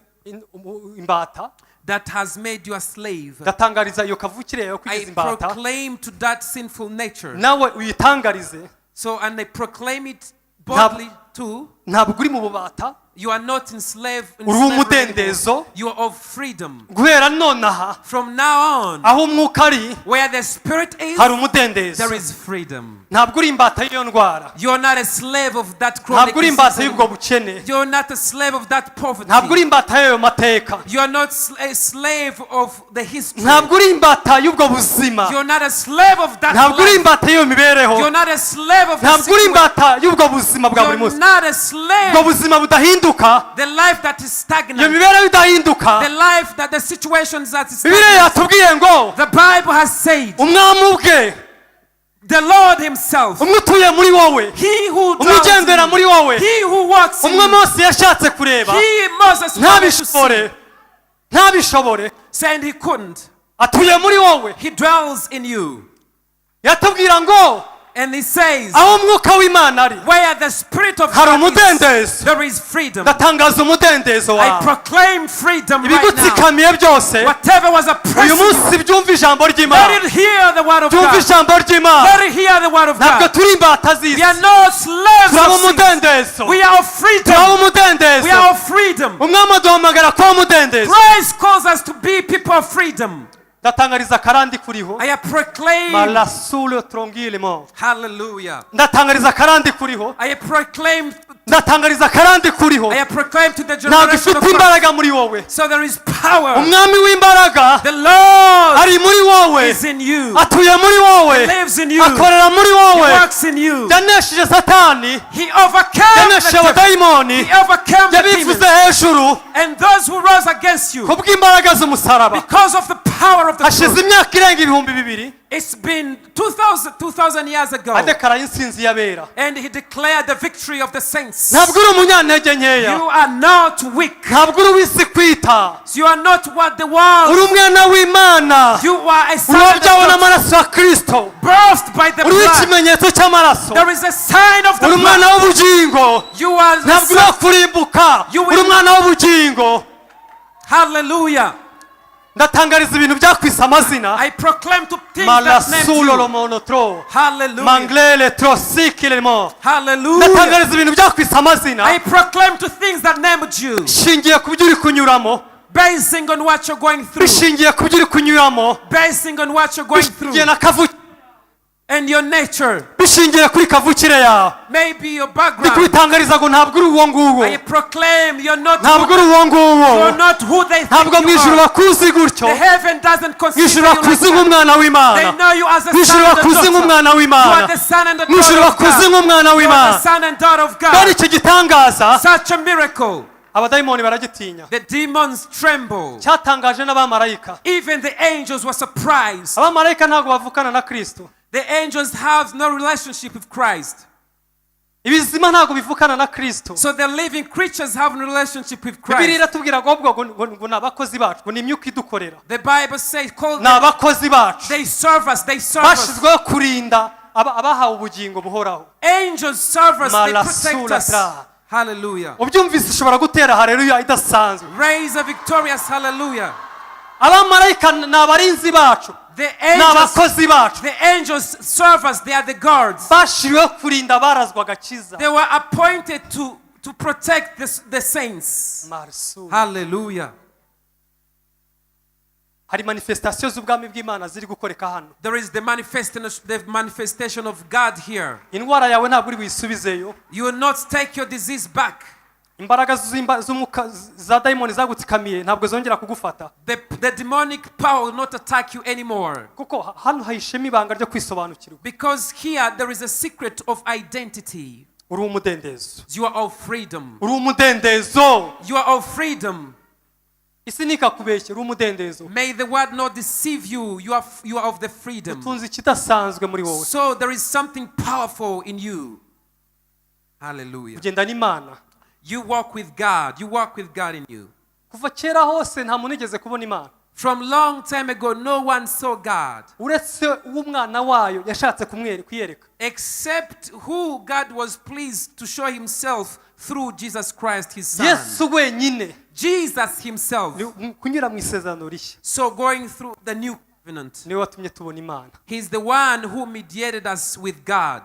imbata. That has made you a slave. Ndatangariza iyo kavukire yawe yakugize I imbata. Proclaim to that sinful nature. Nawe uyitangarize. So, and I proclaim it boldly too. Ntabwo uri mu bubata. You are not in Uri slavery anymore. umudendezo. You are of freedom. Guhera nonaha, From now on, aho umwuka ari, where the Spirit is, hari umudendezo. There is freedom. Ntabwo uri imbata y'iyo ndwara. You are not a slave of that chronic Ntabwo uri imbata disease y'ubwo anymore. bukene. You're not a slave of that poverty. Ntabwo uri imbata y'ayo mateka. You are not a slave of the history. Ntabwo uri imbata y'ubwo buzima. You're not a slave of that Ntabwo uri life. imbata y'iyo mibereho. You're not a slave of the Ntabwo uri situation. imbata y'ubwo buzima bwa buri You're munsi, not a slave. ubwo buzima budahinduka, The life that is iyo stagnant. mibereho idahinduka. The life that the situations that is Bibiliya stagnant. yatubwiye ngo The Bible has said, umwami ubwe, the Lord Himself, umwe utuye muri wowe, He who umwe dwells in ugendera you, muri wowe, He who walks in umwe you, Mose yashatse kureba He Moses wanted to see, ntabishobore, saying he couldn't. Atuye muri wowe. He dwells in you. Yatubwira ngo And he says, aho umwuka w'Imana ari, where the Spirit of hari God is, umudendezo. There is freedom. Ndatangaza umudendezo I wawe. Proclaim freedom right now. Ibigutsikamiye byose Whatever was uyu oppressing you, munsi byumva ijambo ry'Imana. Let it hear the word of Byumva God. ijambo ry'Imana. Let it hear the word of Ntabwo God. turi imbata z'isi. We are not slaves Turaba of sin. umudendezo. We are of freedom. Turaba umudendezo. We are of freedom. Umwami aduhamagara kuba umudendezo. Christ calls us to be people of freedom. Ndatangariza akarandi kuriho. I proclaim. Malasule trongilemo. Hallelujah. Ndatangariza akarandi kuriho. I proclaim. Ndatangariza akarandi kuriho. I proclaim to the Ntabwo generation ifite of Christ. imbaraga muri wowe. So there is power. Umwami w'imbaraga The Lord ari muri wowe, is in you. atuye muri wowe, He lives in you. akorera muri wowe. He works in you. Yanesheje Satani, He overcame the yanesheje devil. abadayimoni, He overcame the yabivuze demons. hejuru And those who rose against you kubw'imbaraga z'umusaraba. Because of the power of the Hashize cross. imyaka irenga 2000. It's been 2,000 2,000 years ago. Adekaraye intsinzi y'abera. And he declared the victory of the saints. Ntabwo uri umunyantege nkeya. You are not weak. Ntabwo uri uw'isi kwita. You are not what the world. Uri umwana w'Imana. You are a son and a Urabyawe daughter, n'amaraso ya Kirisito. birthed by the Uriho blood. ikimenyetso cy'amaraso. There is a sign of the Uri blood. umwana w'ubugingo. You are the Ntabwo son. uri kurimbuka. Uri umwana w'ubugingo. Hallelujah. Ndatangariza ibintu byakwise amazina. I proclaim to things that named you. Malasulolomonotro. Hallelujah. Manglele trosikilemo. Hallelujah. Ndatangariza ibintu byakwise amazina. I proclaim to things that named you. Shingiye ku byo uri kunyuramo. Basing on what you're going through. Bishingiye ku byo uri kunyuramo. Basing on what you're going through. Bishingiye na kavu And your nature. Bishingiye kuri kavukire yawe. Maybe your Ndi background. kubitangariza ngo ntabwo uri uwo nguwo. I proclaim you're not Ntabwo uri uwo nguwo. you're not who they Ntabwo think mu you ijuru are. bakuzi gutyo. The heaven doesn't Mu consider ijuru you like bakuzi that. nk'umwana They w'Imana. know you as a Mu ijuru son and a bakuzi daughter. nk'umwana You w'Imana. are the son and the Mu ijuru daughter of bakuzi God. nk'umwana You are w'Imana. the son and daughter of Kandi God. icyo gitangaza Such a miracle. abadayimoni baragitinya. The demons tremble. Cyatangaje n'abamarayika. Even the angels were surprised. Abamarayika ntabwo bavukana na Kristo. The angels have no relationship with Christ. Ibizima ntabwo bivukana na Kristo. So the living creatures have no relationship with Bibiliya Christ. iratubwira ngo ahubwo ngo ni abakozi bacu, ngo ni imyuka idukorera. The Bible says, call Ni them, abakozi bacu they serve us, they serve us. bashyizweho kurinda abahawe ubugingo buhoraho. Angels serve us, they protect us. Malasulatra. Hallelujah. Ubyumvise ushobora gutera haleluya idasanzwe. Raise a victorious hallelujah. Abamarayika ni abarinzi bacu. The Ni angels, abakozi bacu. the angels serve us, they are the guards. Bashyiriweho kurinda abarazwa agakiza. They were appointed to protect the saints. Marsu. Hallelujah. Hari manifestation z'ubwami bw'Imana ziri gukoreka hano. There is the manifestation of God here. Indwara yawe ntabwo uri buyisubizeyo. You will not take your disease back. Imbaraga z'umwuka za dayimoni zagutsikamiye ntabwo zongera kugufata. The demonic power will not attack you anymore. Kuko hano hahishemo ibanga ryo kwisobanukirwa. Because here there is a secret of identity. Uri umudendezo. You are of freedom. Uri umudendezo. You are of freedom. Isi ntikakubeshye, uri umudendezo. May the word not deceive you. You are of the freedom. Utunze ikidasanzwe muri wowe. So there is something powerful in you. Hallelujah. Ugenda n'Imana. You walk with God. You walk with God in you. Kuva kera hose nta muntu wigeze kubona Imana. From long time ago, no one saw God Uretse uw'umwana wayo yashatse kwiyereka. Except who God was pleased to show himself through Jesus Christ, his son. Yesu wenyine. Jesus himself. Ni kunyura mu isezerano rishya. So going through the new covenant, Niwe watumye tubona Imana. He's the one who mediated us with God.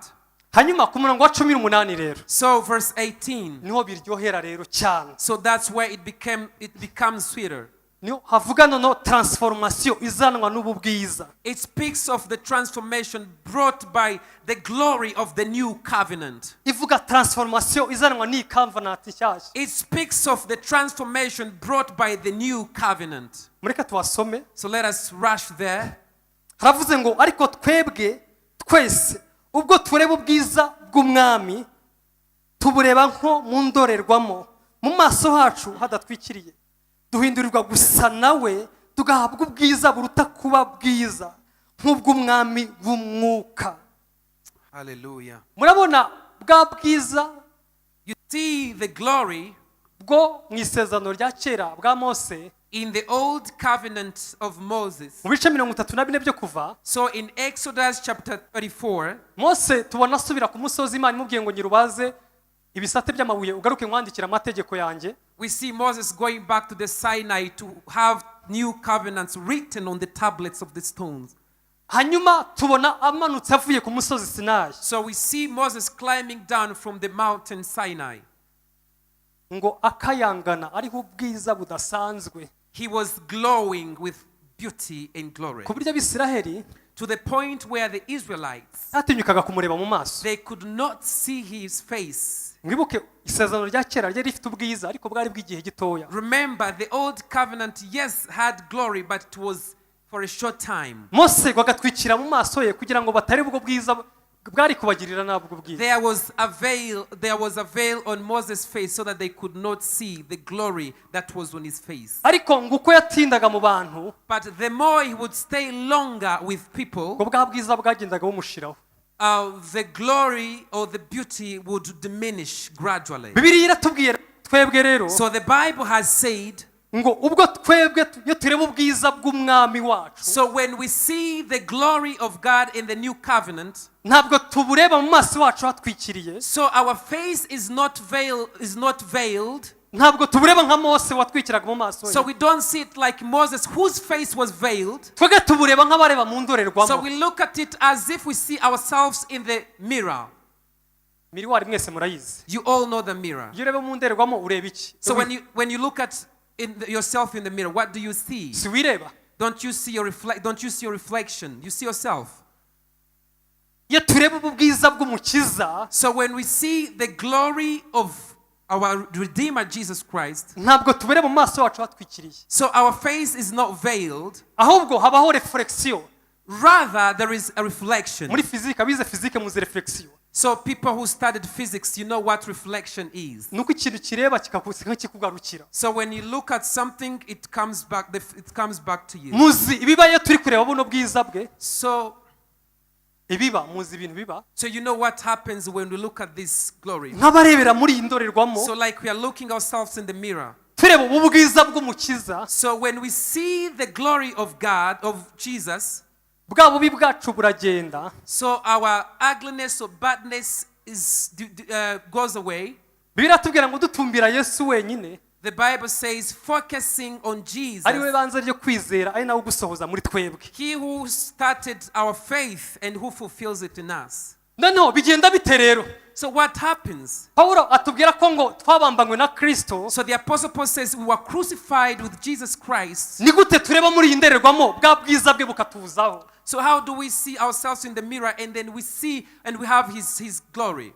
Hanyuma ku murongo wa 18 rero. So verse 18. Niho biryohera rero cyane. So that's where it becomes sweeter. Niho havuga noneho transformation izanwa n'ubu bwiza. It speaks of the transformation brought by the glory of the new covenant. Ivuga transformation izanwa n'iyi covenant nshyashya. It speaks of the transformation brought by the new covenant. Mureke tuhasome. So let us rush there. Haravuze ngo ariko twebwe twese ubwo tureba ubwiza bw'Umwami tubureba nko mu ndorerwamo mu maso hacu hadatwikiriye duhindurirwa gusa nawe tugahabwa ubwiza buruta kuba bwiza nk'ubw'Umwami w'umwuka. Hallelujah. Murabona bwa bwiza You see the glory bwo mu isezerano rya kera bwa Mose. In the old covenant of Moses. Mu bice 34 byo Kuva. So in Exodus chapter 34, Mose tubona asubira ku musozi Imana imubwiye ngo nyirubaze ibisate by'amabuye ugaruke nkwandikira amategeko yanjye. We see Moses going back to the Sinai to have new covenants written on the tablets of the stones. Hanyuma tubona amanutse avuye ku musozi Sinayi. So we see Moses climbing down from the mountain Sinai. Ngo akayangana ariho ubwiza budasanzwe. He was glowing with beauty and glory Ku buryo Abisiraheli to the point where the Israelites batinyukaga kumureba mu maso. They could not see his face. Mwibuke isezerano rya kera ryari rifite ubwiza ariko bwari bw'igihe gitoya. Remember, the old covenant, yes, had glory, but it was for a short time. Mose ngo agatwikira mu maso ye kugira ngo batareba ubwo bwiza Bwari kubagirira nabi ubwo bwiza. There was a veil, there was a veil on Moses' face so that they could not see the glory that was on his face. Ariko ngo uko yatindaga mu bantu, But the more he would stay longer with people, ngo bwa bwiza bwagendaga bumushiraho. The glory or the beauty would diminish gradually. Bibiliya iratubwiye twebwe rero So the Bible has said, ngo ubwo twebwe iyo tureba ubwiza bw'umwami wacu, so when we see the glory of God in the new covenant, ntabwo tubureba mu maso wacu hatwikiriye. So our face is not veiled. Ntabwo tubureba nka Mose watwikiraga mu maso So ye. We don't see it like Moses, whose face was veiled. Twebwe tubureba nk'abareba mu So ndorerwamo. We look at it as if we see ourselves in the mirror. Miroir mwese murayizi. You all know the mirror. Iyo ureba mu ndorerwamo ureba iki? So when you look at yourself in the mirror, what do you see? Si wireba? Don't you see your reflection? You see yourself. Iyo tureba ubu bwiza bw'umukiza, So when we see the glory of our Redeemer Jesus Christ, ntabwo tubureba mu maso yacu hatwikiriye, so our face is not veiled. Ahubwo habaho reflexion. Rather, there is a reflection. Muri fizike, abize fizike muzi reflexion. So people who studied physics, you know what reflection is. Ni uko ikintu kireba kikugarukira. So when you look at something, it comes back. It comes back to you. Muzi ibiba iyo turi kureba buno bwiza bwe? So Ibiba, muzi ibintu biba? So you know what happens when we look at this glory. Nk'abarebera muri iyi ndorerwamo, So like we are looking ourselves in the mirror. Tureba ubu bwiza bw'umukiza, So when we see the glory of God, of Jesus, bwa bubi bwacu buragenda. So our ugliness or badness goes away. Biratubwira ngo dutumbira Yesu wenyine, The Bible says, focusing on Jesus, ari we banze ryo kwizera, ari nawe ugusohoza muri twebwe. He who started our faith and who fulfills it in us. Noneho bigenda bite rero? So what happens? Pawulo atubwira ko ngo twabambanywe na Kristo. So the Apostle Paul says we were crucified with Jesus Christ. Ni gute tureba muri iyi ndorerwamo bwa bwiza bwe bukatuzaho? So how do we see ourselves in the mirror and then we see and we have his glory?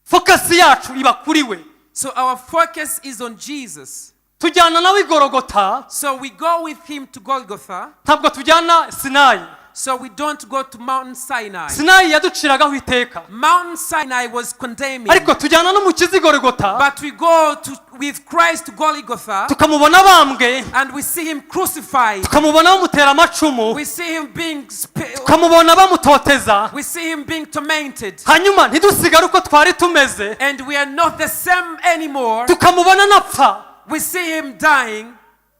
Focus yacu iba kuri we. So our focus is on Jesus. Tujyana nawe i Gorogota. So we go with him to Golgotha. Ntabwo tujyana Sinayi. So we don't go to Mount Sinai. Sinayi yaduciragaho iteka. Mount Sinai was condemning. Ariko tujyana n'umukiza i Gorogota, But we go with Christ to Golgotha tukamubona abambwe, and we see him crucified. tukamubona bamutera amacumu, We see him being tukamubona bamutoteza, we see him being tormented. Hanyuma ntidusigare uko twari tumeze. And we are not the same anymore. Tukamubona anapfa. We see him dying.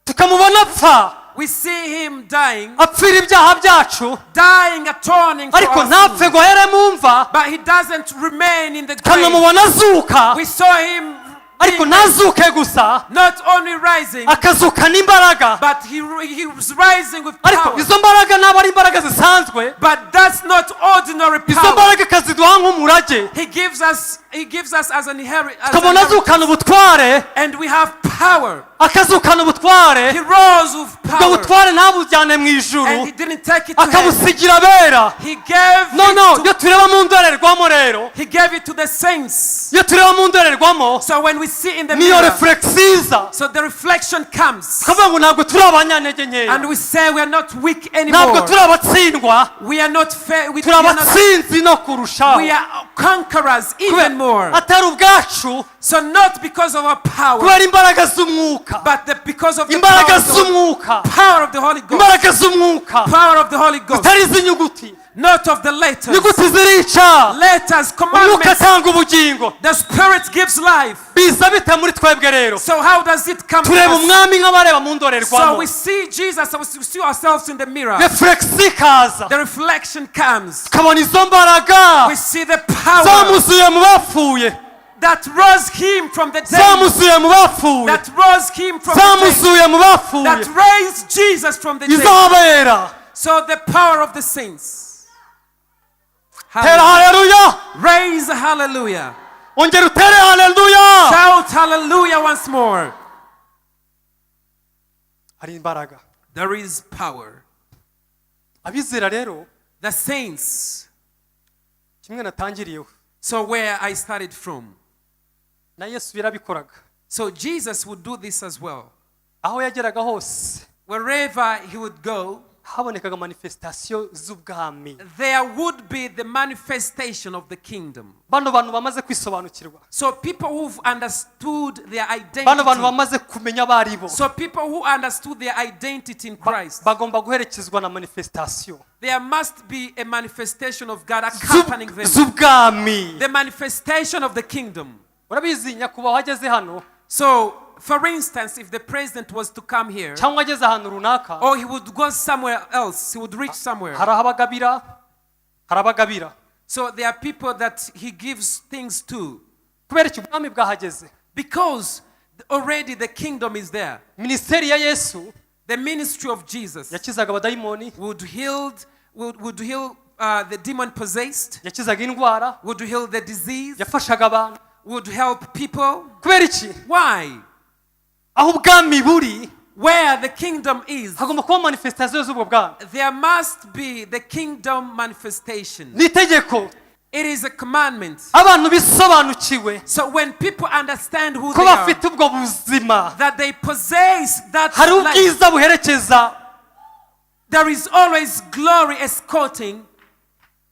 Tukamubona apfa. We see him dying, Apfira ibyaha byacu, dying, atoning for ariko our ntapfe sins. ngo ahere mu mva. But he doesn't remain in the grave. Tukamubona azuka, We saw him ariko being ntazuke gusa, not only rising, akazuka n'imbaraga. But he was rising with Ariko power. izo mbaraga ntabwo ari imbaraga zisanzwe. But that's not ordinary Izo power. mbaraga akaziduha nk'umurage. He gives us as an inheritance. Tukabona azukana ubutware. And we have power. Akazukana ubutware. He rose with Ubwo power. butware ntabujyane mu ijuru, And he didn't take it to heaven. akabusigira abera. He gave No no it to, iyo tureba mu ndorerwamo rero, he gave it to the saints. iyo tureba mu ndorerwamo, So when we see in the niyo mirror, reflexiza, so the reflection comes. tukavuga ngo ntabwo turi abanyantege nkeya, And we say we are not weak ntabwo anymore. turi abatsindwa, We are not fair. We, turi we are not, abatsinzi no kurushaho. We are conquerors even more. Atari ubwacu, So not because of our power, kubera imbaraga z'umwuka. But because of the Imbaraga power of the, z'umwuka. Power of the Holy Ghost. Imbaraga z'umwuka. Power of the Holy Ghost. Zitari iz'inyuguti. Not of the letters. Inyuguti zirica. Letters, Umwuka commandments. atanga ubugingo. The Spirit gives life. Biza bite muri twebwe rero? So how does it come to Tureba us? umwami nk'abareba mu So ndorerwamo. we see Jesus, so we see ourselves in the mirror. Reflex ikaza, The reflection comes. tukabona izo mbaraga We see the power zamuzuye mu bapfuye, that rose him from the dead. zamuzuye mu bapfuye, That rose him from the dead. zamuzuye mu bapfuye. That raised Jesus from the dead. Izabera. So the power of the saints. Tera Hallelujah. haleluya. Raise a hallelujah. Ongera utere haleluya. Shout hallelujah once more. Hari imbaraga. There is power. Abizera rero, The saints. Kimwe natangiriyeho, So where I started from. Na Yesu yarabikoraga. So Jesus would do this as well. Aho yageraga hose, Wherever he would go, Habonekaga manifestation z'ubwami. There would be the manifestation of the kingdom. Bano bantu bamaze kwisobanukirwa, So people who've understood their bano bantu identity. Bamaze kumenya abo ari bo, So people who understood their identity in Christ. Bagomba guherekezwa na manifestation There must be a manifestation of God accompanying them. Z'ubwami. The manifestation of the kingdom. Urabizi, nyakubahwa ageze hano, So, for instance, if the president was to come here, cyangwa ageze ahantu runaka, or he would go somewhere else, he would reach somewhere. Hari aho abagabira, hari abagabira. So there are people that he gives things to Kubera iki? Ubwami bwahageze. Because already the kingdom is there. Minisiteri ya Yesu The ministry of Jesus yakizaga abadayimoni, would heal the demon possessed, yakizaga indwara, would heal the disease, yafashaga abantu. Would help people. Kubera iki? Why? Aho ubwami buri, Where the kingdom is, hagomba kuba manifestation z'ubwo bwami. There must be the kingdom manifestation. Ni itegeko. It is a commandment. Abantu bisobanukiwe So when people understand who ko they are, bafite ubwo buzima, that they possess that hari life, ubwiza buherekeza. There is always glory escorting.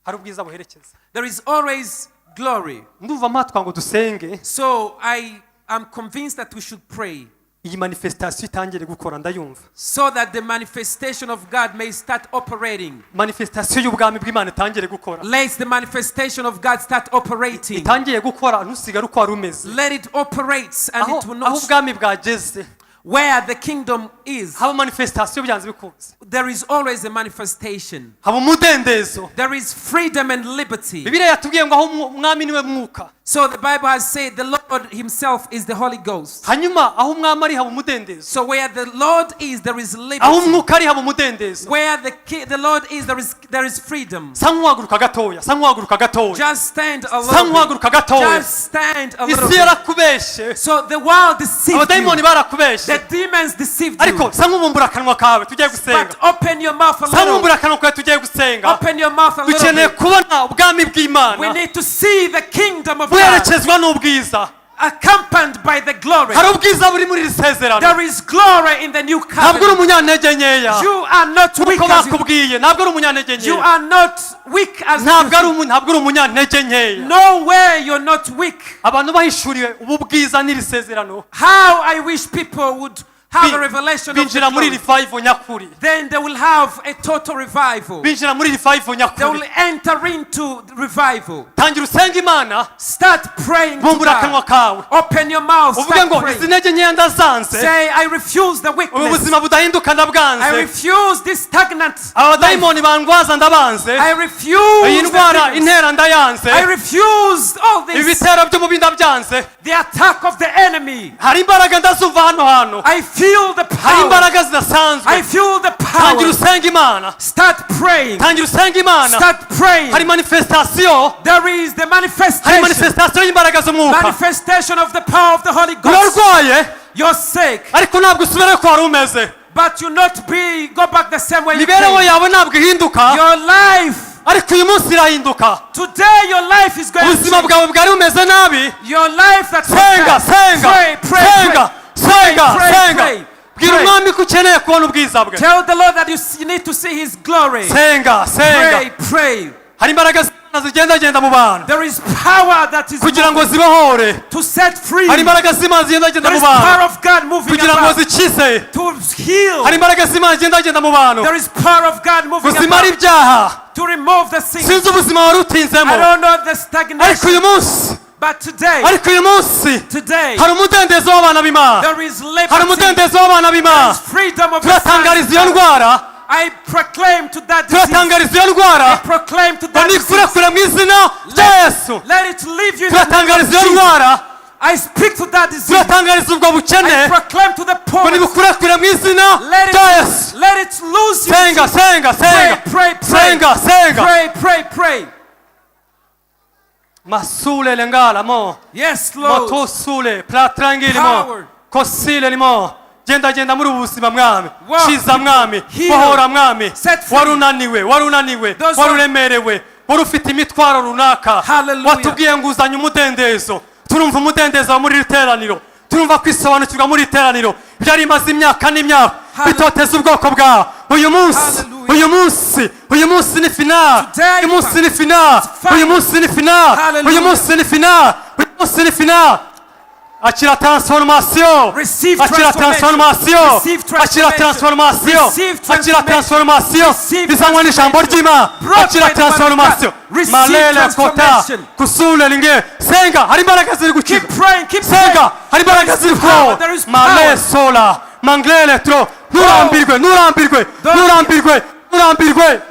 Hari ubwiza buherekeza. There is always glory. Ndumva mpatwa ngo dusenge, So I am convinced that we should pray iyi manifestation itangire gukora, ndayumva. So that the manifestation of God may start operating. Manifestation y'ubwami bw'Imana itangire gukora. Let the manifestation of God start operating. Itangiye gukora, ntusigare uko wari umeze. Let it operate and Aho it will aho not. Ubwami bwageze, Where the kingdom is, haba manifestation byanze bikunze. There is always a manifestation. Haba umudendezo. There is freedom and liberty. Bibiliya yatubwiye ngo aho umwami niwe mwuka. So the Bible has said the Lord Himself is the Holy Ghost. Hanyuma aho umwami ari haba umudendezo. So where the Lord is, there is Aho liberty. umwuka ari haba umudendezo. Where the Lord is, there is freedom. Sa nk'uhaguruka gatoya, sa nk'uhaguruka gatoya. Just stand a Sa little bit. nk'uhaguruka gatoya. Just stand a little Isi bit. yarakubeshe. So the world deceived Abadayimoni you. barakubeshe. The demons deceived Ariko you. sa nk'ubumbura akanwa kawe, tugiye gusenga. But open your mouth a Sa little. nk'ubumbura akanwa kawe, tugiye gusenga. Open your mouth a little Dukeneye bit. kubona ubwami We bw'Imana need to see the kingdom of God buherekezwa n'ubwiza. Accompanied by the glory. Hari ubwiza buri muri iri sezerano. There is glory in the new Ntabwo uri covenant. umunyantege nkeya You are not weak uko as you, bakubwiye. Ntabwo uri umunyantege you nkeya. are not weak as you Ntabwo ari think. ntabwo uri umunyantege nkeya. No way you're not weak. Abantu bahishuriwe ubu bwiza n'iri sezerano, How I wish people would have a revelation of the binjira muri glory. Revival nyakuri. Then they will have a total revival. Binjira muri revival They nyakuri. will enter into the revival. Tangira usenge Imana. Start praying to Bumbura akanwa God. kawe. Open your mouth. Uvuge Start ngo izi praying. ntege nkeya ndazanze. Say, "I refuse the Ubu weakness. buzima budahinduka I ndabwanze. Refuse this stagnant life. Abadayimoni bandwaza ndabanze. I refuse Iyi the ndwara demons. intera ndayanze. I refuse all this. Ibitero by'umubi ndabyanze. The attack of the enemy. Hari imbaraga ndazumva hano hantu. I feel the Hari power. imbaraga zidasanzwe. I feel the Tangira power." usenge Imana. Start praying. Tangira usenge Imana. Start praying. Hari manifestation. There is the Hari manifestation. Manifestation y'imbaraga z'umwuka. Manifestation of the power of the Holy Ghost. Urarwaye, You're sick, ariko ntabwo usubira ko wari umeze. But you not be go back the same way you Imibereho came. yawe ntabwo ihinduka, Your life ariko uyu munsi irahinduka. Today, your life is going to Ubuzima change. bwawe bwari bumeze nabi, Your life that was senga, bad. senga, Pray, pray, senga, pray. senga, Pray, senga. pray, Bwira pray. umwami ko ukeneye kubona ubwiza bwe. Tell the Lord that you need to see His glory. Senga, senga. Pray, pray. Hari imbaraga z'Imana zigendagenda mu bantu There is power that is kugira ngo zibohore. To set free. Hari imbaraga z'Imana zigendagenda There mu is bantu power of God moving kugira ngo about zikize. To heal. Hari imbaraga z'Imana zigendagenda mu bantu There is power of God moving ngo zimare about ibyaha. To remove the sin. Sinzi ubuzima wari utinzemo, I don't know the ariko stagnation, uyu munsi, but today, ariko uyu munsi today, hari umudendezo w'abana b'Imana. There is Hari liberty, umudendezo w'abana b'Imana. there is freedom of the Turatangariza iyo sons. ndwara. I proclaim to that disease. Turatangariza iyo ndwara I proclaim to ngo that disease. nikurekure mu izina rya Yesu. Let it leave you in the name of Turatangariza iyo Jesus. ndwara. I speak to that disease. Turatangariza ubwo bukene I proclaim to the ngo poor. nibukurekure mu izina Let rya it, Yesu. let it lose you. Senga, senga, senga. Pray, pray, pray. Senga, senga. Pray, pray, pray. Masule lengala mo. Yes, Lord. Motosule platrangili mo. Power. Kosile limo. Genda genda muri ubu buzima mwami. Walk. Kiza mwami. Heal. Bohora mwami. Set free. Wari unaniwe, wari unaniwe, Those wari uremerewe, wari ufite imitwaro runaka. Hallelujah. Watubwiye ngo uzanye umudendezo. Turumva umudendezo muri iri teraniro. Turumva kwisobanukirwa muri iteraniro byari imaze imyaka n'imyaka bitoteza ubwoko bwawe. Uyu munsi, Hallelujah. uyu munsi, uyu munsi ni final. Today, Uyu munsi ni final. Final. Uyu munsi ni final. Hallelujah. Uyu munsi ni final. Uyu munsi ni final. Akira transformation. Receive Akira transformation. transformation. Receive Akira transformation. transformation. Receive Akira transformation. transformation Receive izanywa n'ijambo ry'Imana. Brought Akira by the word of God. transformation. Receive Malele kota transformation. kusule linge. Senga, hari imbaraga ziri gukiza. Keep praying, keep praying. Senga, hari imbaraga ziri kubaho. There is Male power. sola manglele tro. Nturambirwe, nturambirwe, Don't- nturambirwe, nturambirwe.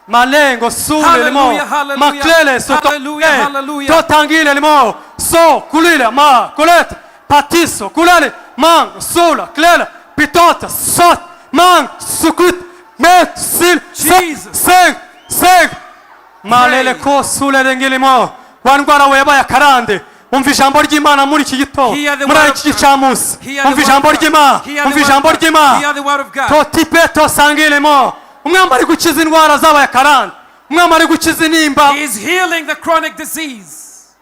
Malengo sule limo. Hallelujah, hallelujah. Maklele soto. Hallelujah, hallelujah. Totangile limo so kulile ma kolete patiso kulele mang sola klele pitota sot mang sukut met sil Jesus. Seng seng malele Pray. ko sule lengilimo. Wa ndwara we yabaye akarande, umva ijambo ry'Imana muri iki gitondo, Hear the muri word of iki God. gicamunsi. Hear the Umva word ijambo of God. ry'Imana. Hear the Umva word ijambo of God. ry'Imana. Hear the word of God. Totipe tosangilemo. Umwami ari gukiza indwara zabaye akarande. Umwami ari gukiza intimba. He is healing the chronic disease.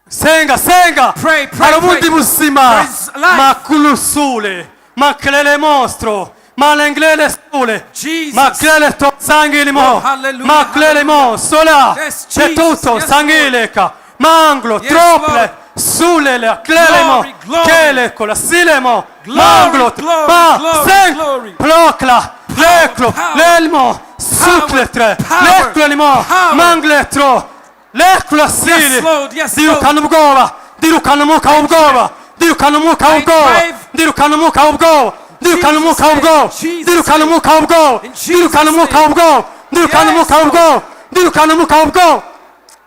Senga, senga. Pray, pray, Hari ubundi pray. buzima. There is life. Makulusule maklele mostro malenglele sule Jesus. maklele tosangilimo. Oh, hallelujah, Maklele mo sola. Yes, Jesus. Tetuto Yes, sangileka manglo Yes, trople Lord. sulele klelemo Glory, glory. kele kola silemo Glory, manglo glory, pa glory, seng glory. plokla leklo power, lelmo sukletre power, leklelimo power. mangletro leklo sili. Lord, yes, Ndirukana ubwoba, ndirukana umwuka w'ubwoba, ndirukana umwuka w'ubwoba, crave- ndirukana umwuka w'ubwoba, ndirukana umwuka w'ubwoba, Jesus' ndirukana umwuka w'ubwoba, In Jesus' ndirukana umwuka name. w'ubwoba, ndirukana Yes, umwuka Lord. w'ubwoba, ndirukana umwuka w'ubwoba.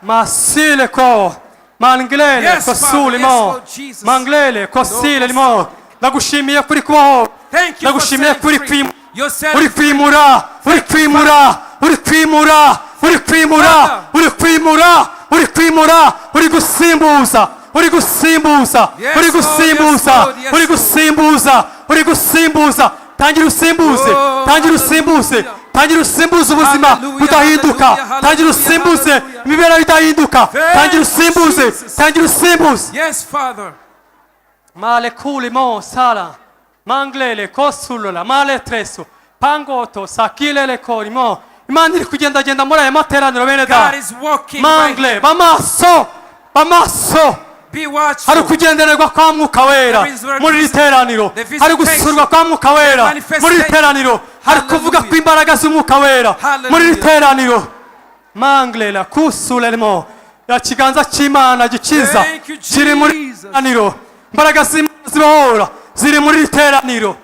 Masile ko manglele Yes, Father. kosuli Yes, mo Lord Jesus. manglele kosile mo. Ndagushimiye kuri kubaho. Thank you for Ndagushimiye setting kuri free. kwimura. You're setting Uri kwimura, uri kwimura, uri kwimura, uri kwimura, Father. uri kwimura, uri kwimura, uri gusimbuza, uri gusimbuza, Yes, uri Lord, yes, gusimbuza, Lord, yes, uri Lord. gusimbuza, uri gusimbuza. Tangira usimbuze, Oh, tangira usimbuze, hallelujah. tangira usimbuze ubuzima Hallelujah, budahinduka, hallelujah, tangira usimbuze hallelujah. imibereho idahinduka, Thank tangira you, usimbuze, Jesus. tangira usimbuze. Yes, Father. Male kuli mo sala manglele kosulola male treso pangoto sakilele korimo. Imana iri kugendagenda muri aya materaniro, bene God da. is walking right Mangle bamaso bamaso. Be Hari watchful. ukugendererwa kwa Mwuka Wera There is muri iri teraniro. the visitation, Hari gusurwa kwa Mwuka Wera the muri iri teraniro. Hari kuvuga Hallelujah. kw'imbaraga z'Umwuka Wera muri iri Hallelujah. teraniro. Manglela kusulelemo ya kiganza cy'Imana gikiza Thank you, kiri muri iri Jesus. teraniro. Imbaraga z'Imana zibohora ziri muri iri teraniro.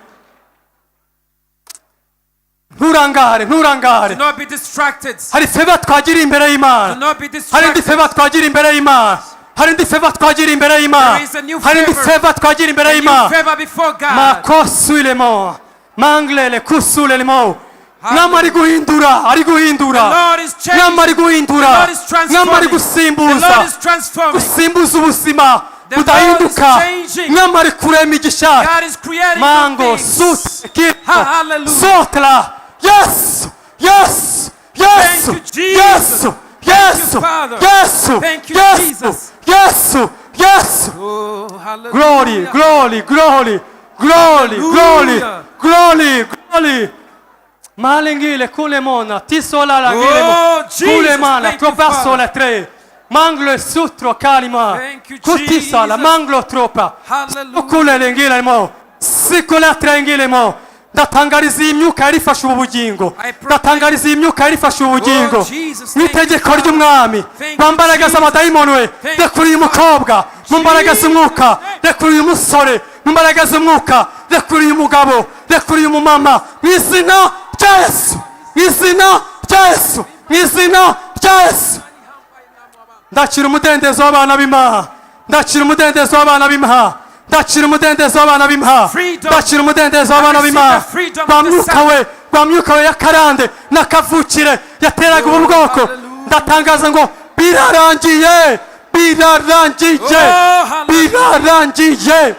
Nturangare, nturangare. Do not be distracted. Hari favor twagira imbere y'Imana. Do not be Hari indi distracted. favor twagira imbere y'Imana. Hari indi favor twagira imbere y'Imana. There is a new Hari indi favor. favor twagira imbere A new y'Imana. favor before God. Makosulemo manglele kusulelemo. Mwami ari guhindura, ari guhindura. The Lord is changing. Mwami ari guhindura. The Lord is transforming. Mwami ari The gusimbuza, Lord is transforming. gusimbuza ubuzima The budahinduka. Lord is changing. Mwami ari kurema igisha. God is creating Mango new things. sut kito Hallelujah. sotla. Yes, yes, yes. Thank you, Jesus. Yes, yes. You, Father. Yes. Thank you, Yes. Jesus. Yes, yes. Oh, hallelujah. Glory, glory, glory, glory, glory, Hallelujah. glory, glory. Malingile kulemona tisola la Oh, gilemo Jesus, kulemana thank you, tropasso Father. la tre manglo e sutro kalima Thank you, kutisala Jesus. manglo tropa Hallelujah. kulele ngilemo sikula trengilemo. Ndatangariza iyi myuka yari ifashe ubu bugingo. I proclaim- Ndatangariza iyi myuka yari ifashe ubu bugingo Oh, Jesus, mu thank you, itegeko Father. ry'umwami. Thank Mu you, mbaraga Jesus. z'amadayimoni we, Thank rekura you, uyu mukobwa mu mbaraga z'umwuka, rekura uyu musore mu mbaraga z'umwuka, rekura uyu mugabo, rekura uyu mumama mu izina rya Yesu, mu izina rya Yesu, mu izina rya Yesu. Ndakira umudendezo w'abana b'Imana, ndakira umudendezo w'abana b'Imana, ndakira umudendezo w'abana b'Imana. Freedom. Ndakira umudendezo w'abana I receive b'Imana. the freedom Rwa of the myuka Son. we, rwa myuka we y'akarande n'akavukire yateraga ubu Oh, bwoko, hallelujah. ndatangaza ngo birarangiye, birarangiye, Oh, hallelujah. birarangiye.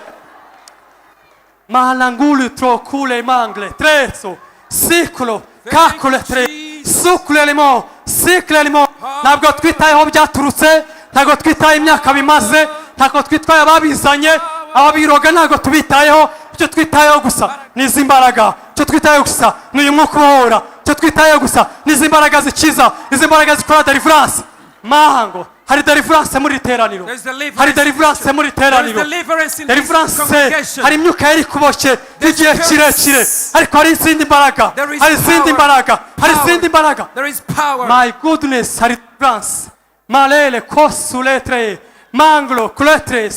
Malangulu trocule mangle trezo siclo kakule tre Jesus. sukulelimo sikulelimo. Ntabwo twitayeho byaturutse, ntabwo twitaye imyaka bimaze, ntabwo twitwaye ababizanye. Ababiroga ntabwo tubitayeho. Icyo twitayeho gusa ni izi mbaraga. Icyo twitayeho gusa ni uyu mwuka ubohora. Icyo twitayeho gusa ni izi mbaraga zikiza, izi mbaraga zikora deliverance. Mahango hari deliverance muri iri teraniro. There's deliverance. Hari deliverance muri iri There is teraniro. deliverance in this Deliverance. congregation. Hari imyuka yari ikuboshye y'igihe spirits. kirekire, ariko hari izindi mbaraga. There is Hari izindi power. mbaraga, hari Power. izindi mbaraga. There is power. My goodness, hari deliverance. Malele kosuletre manglo kuletre.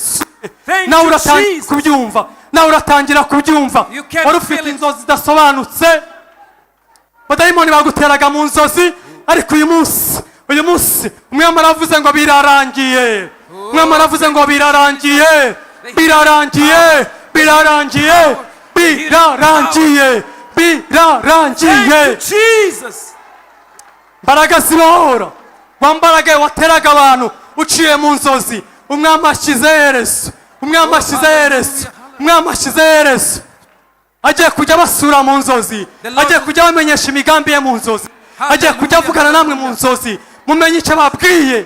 Thank Nawe you, uratangira Jesus. kubyumva, nawe uratangira kubyumva. You can Wari ufite feel it. inzozi zidasobanutse, abadayimoni baguteraga mu nzozi, ariko uyu munsi, uyu munsi umwami aravuze ngo birarangiye. Umwami aravuze ngo birarangiye, birarangiye, birarangiye, birarangiye, birarangiye. Thank you, Jesus. Mbaraga zibohora, wa mbaraga wateraga abantu uciye mu nzozi, umwami ashyize iherezo, umwami ashyize iherezo, umwami ashyize iherezo. Agiye kujya basura mu nzozi. Agiye kujya bamenyesha imigambi ye mu nzozi. Agiye kujya avugana namwe mu nzozi, mumenye icyo babwiye.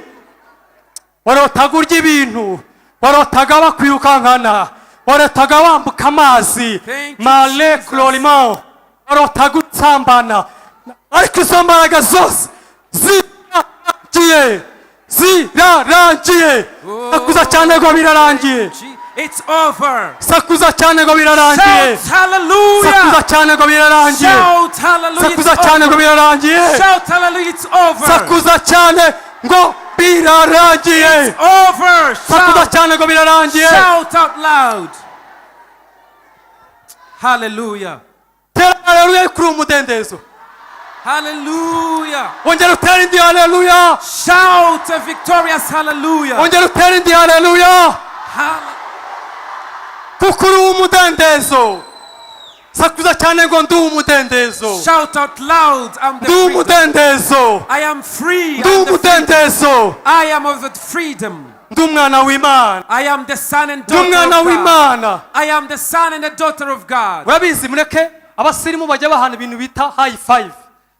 Warotaga urya ibintu, warotaga bakwirukankana, warotaga wambuka amazi. Thank you, male Jesus. Clorimo, warotaga utsambana, ariko izo mbaraga zose zirarangiye, zirarangiye. Sakuza cyane ngo birarangiye. It's over. Sakuza cyane ngo birarangiye. Shout hallelujah. Sakuza cyane ngo birarangiye. Shout hallelujah. Sakuza It's cyane ngo over. birarangiye. Shout hallelujah. It's over. Sakuza cyane ngo birarangiye. Over. Sakuza Shout, cyane ngo birarangiye. Shout out loud. Hallelujah. Tera haleluya kuri umudendezo. Hallelujah. Ongera utere indi haleluya. Shout a victorious hallelujah. Ongera utere indi haleluya. Kuko uri uw'umudendezo. Sakuza cyane ngo ndi uw'umudendezo. Shout out loud. I'm the Ndi freedom. uw'umudendezo. I am free. Ndi I'm the freedom. uw'umudendezo. I am of the freedom. Ndi umwana w'Imana. I am the son and Ndi daughter umwana of God. w'Imana. I am the son and the daughter of God. Urabizi, mureke abasirimu bajya bahana ibintu bita high five.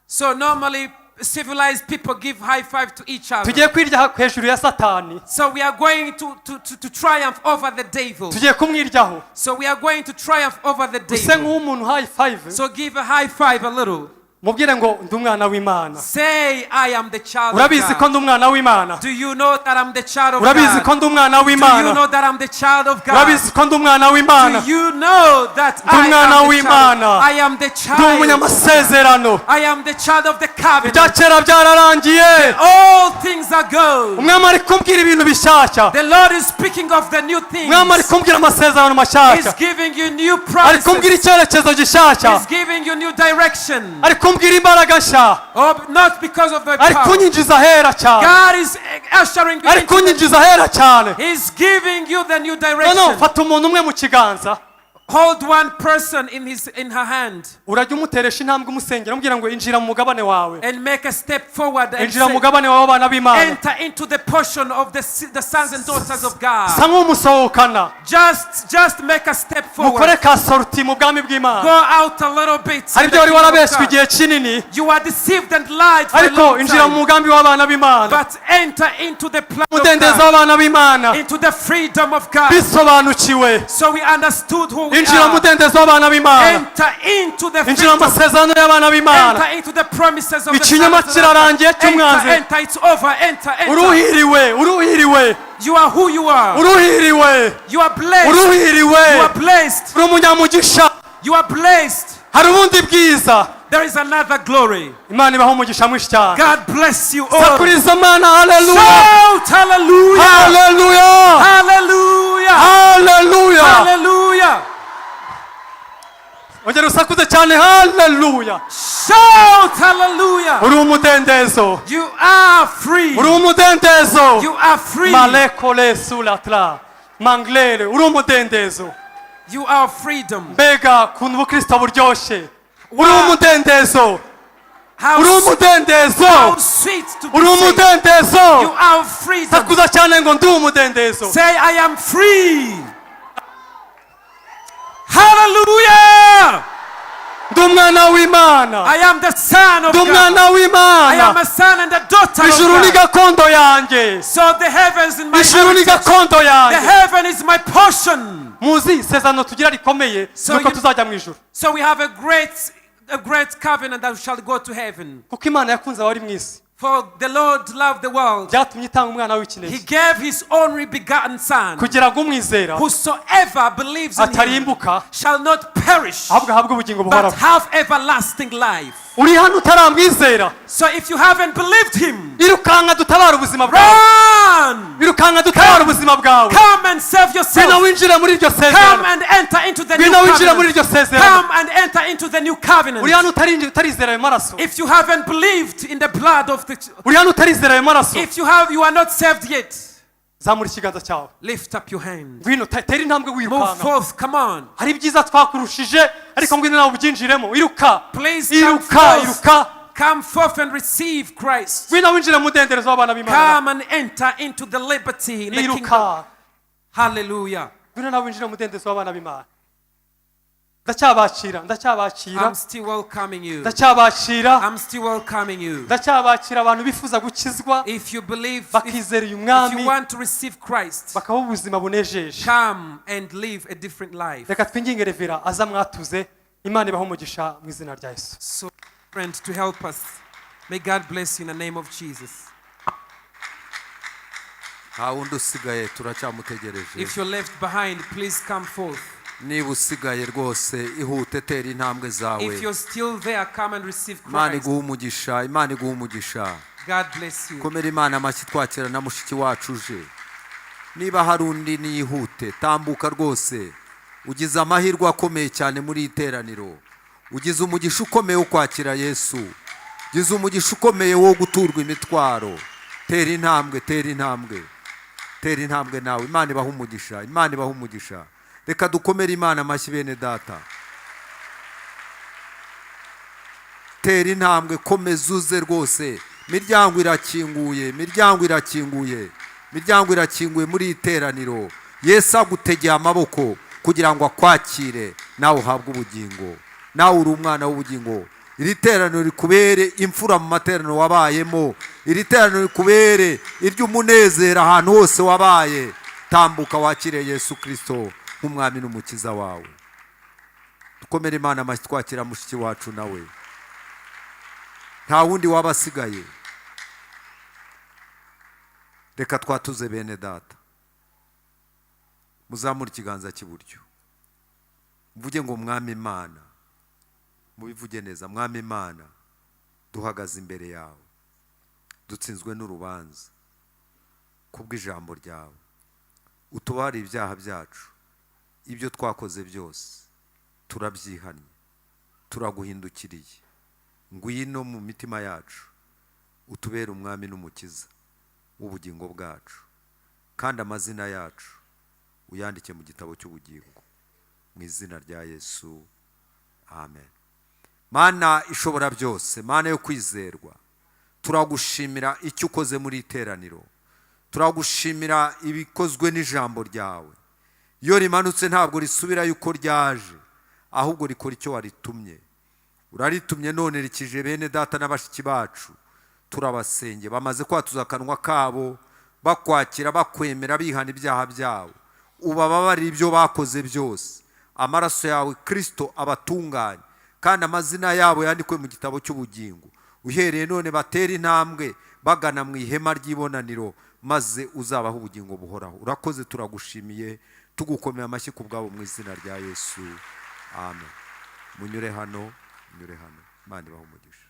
So normally civilized people give high five to each other. Tugiye kwirya hejuru ya Satani. So we are going to triumph over the devil. Tugiye kumwiryaho. So we are going to triumph over the Use devil. nk'umuntu high five. So give a high five a little. Mubwire ngo ndi umwana w'Imana. Say, "I am the child of Urabizi ko God." ndi umwana w'Imana? Do you know that I'm the child of Urabizi ko God? ndi umwana Do you w'Imana? know that I'm the child of God? Urabizi ko ndi umwana w'Imana? Do you know that Ndi I am umwana the child? w'Imana. I am the Ndi child. umunyamasezerano. I am the child of the covenant. Ibya kera byararangiye. All things are good. Umwami ari kumbwira ibintu bishyashya. The Lord is speaking of the new things. Umwami ari kumbwira amasezerano mashyashya. He's giving you new Ari kumbwira promises. icyerekezo gishyashya. He's giving you new direction. Ari kumbwira imbaraga nshya. Oh, not because of the Ari power. kunyinjiza ahera cyane. God is ushering you Ari into kunyinjiza ahera cyane. He's giving you the new No, no, direction. fata umuntu umwe mu kiganza. Hold one person in her hand Urajya umuteresha intambwe, umusengera, umubwira ngo injira mu mugabane wawe. And make a step forward and Injira mu say, mugabane wawe w'abana b'Imana. "Enter into the portion of the sons and daughters of God." Sa nk'umusohokana. Just make a step Mukore forward. ka sortie mu bwami bw'Imana. Go out a little bit Hari in the ibyo wari kingdom of warabeshywe God. igihe kinini, You are deceived and lied for a ariko long injira mu time. mugambi w'abana b'Imana, But enter into the plan of umudendezo God, w'abana b'Imana. Into the freedom of God. Bisobanukiwe. So we understood who we Injira mu are. mudendezo w'abana b'Imana. Enter into the Injira mu freedom. masezerano y'abana b'Imana. Enter into the promises of the Ikinyoma sons and daughters. kirarangiye Enter, cy'umwanzi. enter, it's over. Enter, enter. Uruhiriwe, uruhiriwe. You are who you are. Uruhiriwe. You are blessed. Uruhiriwe. You are blessed. Uri umunyamugisha. You are blessed. Hari ubundi bwiza. There is another glory. Imana ibaho umugisha mwinshi cyane. God bless you all. Sakuriza Mana haleluya. Shout hallelujah. Haleluya. Hallelujah. Haleluya. Hallelujah. Ongera usakuze cyane haleluya. Shout hallelujah. Uri umudendezo. You are free. Uri umudendezo. You are free. Malekole sulatra manglere, uri umudendezo. You are freedom. Mbega kuntu ubukristo buryoshye! Uri Wow. umudendezo. Uri umudendezo. How sweet to be Uri saved. umudendezo. You are freedom. Sakuza cyane ngo ndi umudendezo. Say, "I am free." Hallelujah. Ndi umwana w'Imana. I am the son of Ndi God. umwana I w'Imana. am a son and a daughter of Ijuru ni God. gakondo yanjye. So the heavens in my Ijuru ni heritage. gakondo The yanjye. heaven is my portion. Muzi isezerano tugira rikomeye So nuko tuzajya mu ijuru. So we have a great covenant that we shall go to heaven. Kuko Imana yakunze abari mu isi. For the Lord loved the world. Byatumye itanga umwana He w'ikinege. Gave his only begotten son. Kugira ngo umwizera Whosoever believes in him atarimbuka shall not perish, ahubwo ahabwe ubugingo but buhoraho. Have everlasting life. Uri hano utaramwizera. So if you haven't believed him, Irukanka dutabara ubuzima bwawe. Run! Irukanka dutabara ubuzima bwawe. Come and save Ngwino yourself. winjire muri iryo Come sezerano. and enter into the new Ngwino winjire muri covenant. iryo sezerano. Come and enter into the new covenant. Uri hano utarizera ayo maraso. If you haven't believed in the blood of the Uri hano utarizera ayo maraso. If you are not saved yet, Zamura ikiganza cyawe. Lift up your hand. Ngwino tera intambwe Move wirukanka. forth, come on. Hari ibyiza twakurushije ariko ngwino nawe ubyinjiremo. Iruka. Please come Iruka, forth. iruka. Come forth and receive Christ. Ngwino winjire mu mudendezo w'abana b'Imana. Come and enter into the liberty in the kingdom. Iruka. Hallelujah. Ngwino nawe winjire mu mudendezo w'abana b'Imana. Ndacyabakira, ndacyabakira. I'm still welcoming you. Ndacyabakira. I'm still welcoming you. Ndacyabakira abantu bifuza gukizwa If you believe, if, bakizera uyu if mwami you want to receive Christ, bakabaho ubuzima bunejeje. Come and live a different life. Reka twinginge Revera aza mwatuze. Imana ibahe umugisha mu izina rya Yesu. So, friend, to help us. May God bless you in the name of Jesus. Nta wundi usigaye turacyamutegereje. If you're left behind, please come forth. Niba usigaye rwose ihute tera intambwe zawe. If you're still there, come and receive Imana Christ. iguhe umugisha, Imana iguhe umugisha. God bless you. Komera Imana amashyi twakira na mushiki wacu uje. Niba hari undi niyihute tambuka rwose. Ugize amahirwe akomeye cyane muri iri teraniro. Ugize umugisha ukomeye wo kwakira Yesu. Ugize umugisha ukomeye wo guturwa imitwaro. Tera intambwe, tera intambwe, tera intambwe nawe. Imana ibahe umugisha, Imana ibahe umugisha. Reka dukomere Imana amashyi bene data. Tera intambwe, komeza uze rwose. Imiryango irakinguye, imiryango irakinguye, imiryango irakinguye muri iri teraniro. Yesu agutegeye amaboko kugira ngo akwakire nawe uhabwe ubugingo. Nawe uri umwana w'ubugingo. Iri teraniro rikubere imfura mu materaniro wabayemo. Iri teraniro rikubere iry'umunezero ahantu hose wabaye. Tambuka wakire Yesu Kirisito nk'umwami n'umukiza wawe. Dukomere Imana amashyi twakira mushiki wacu nawe. Nta wundi waba asigaye. Reka twatuze bene data. Muzamure ikiganza cy'iburyo mvuge ngo mwami Imana. Mubivuge neza. Mwami Imana, duhagaze imbere yawe dutsinzwe n'urubanza. Kubw'ijambo ryawe utubare ibyaha byacu. Ibyo twakoze byose turabyihannye, turaguhindukiriye. Ngwino mu mitima yacu utubere umwami n'umukiza w'ubugingo bwacu kandi amazina yacu uyandike mu gitabo cy'ubugingo mu izina rya Yesu, amen. Mana ishobora byose, Mana yo kwizerwa, turagushimira icyo ukoze muri iteraniro. Turagushimira ibikozwe n'ijambo ryawe. Iyo rimanutse ntabwo risubirayo uko ryaje ahubwo rikora icyo waritumye. Uraritumye none rikije bene data na bashiki bacu. Turabasenge bamaze kwatuza akanwa kabo bakwakira bakwemera bihana ibyaha byabo. Ubababarire ibyo bakoze byose. Amaraso yawe Kirisito abatunganye kandi amazina yabo yandikwe mu gitabo cy'ubugingo. Uhereye none batera intambwe bagana mu ihema ry'ibonaniro maze uzabaho ubugingo buhoraho. Urakoze, turagushimiye, tugukomeye amashyi ku bwabo mu izina rya Yesu, amen. Munyure hano, munyure hano. Imana ibahe umugisha.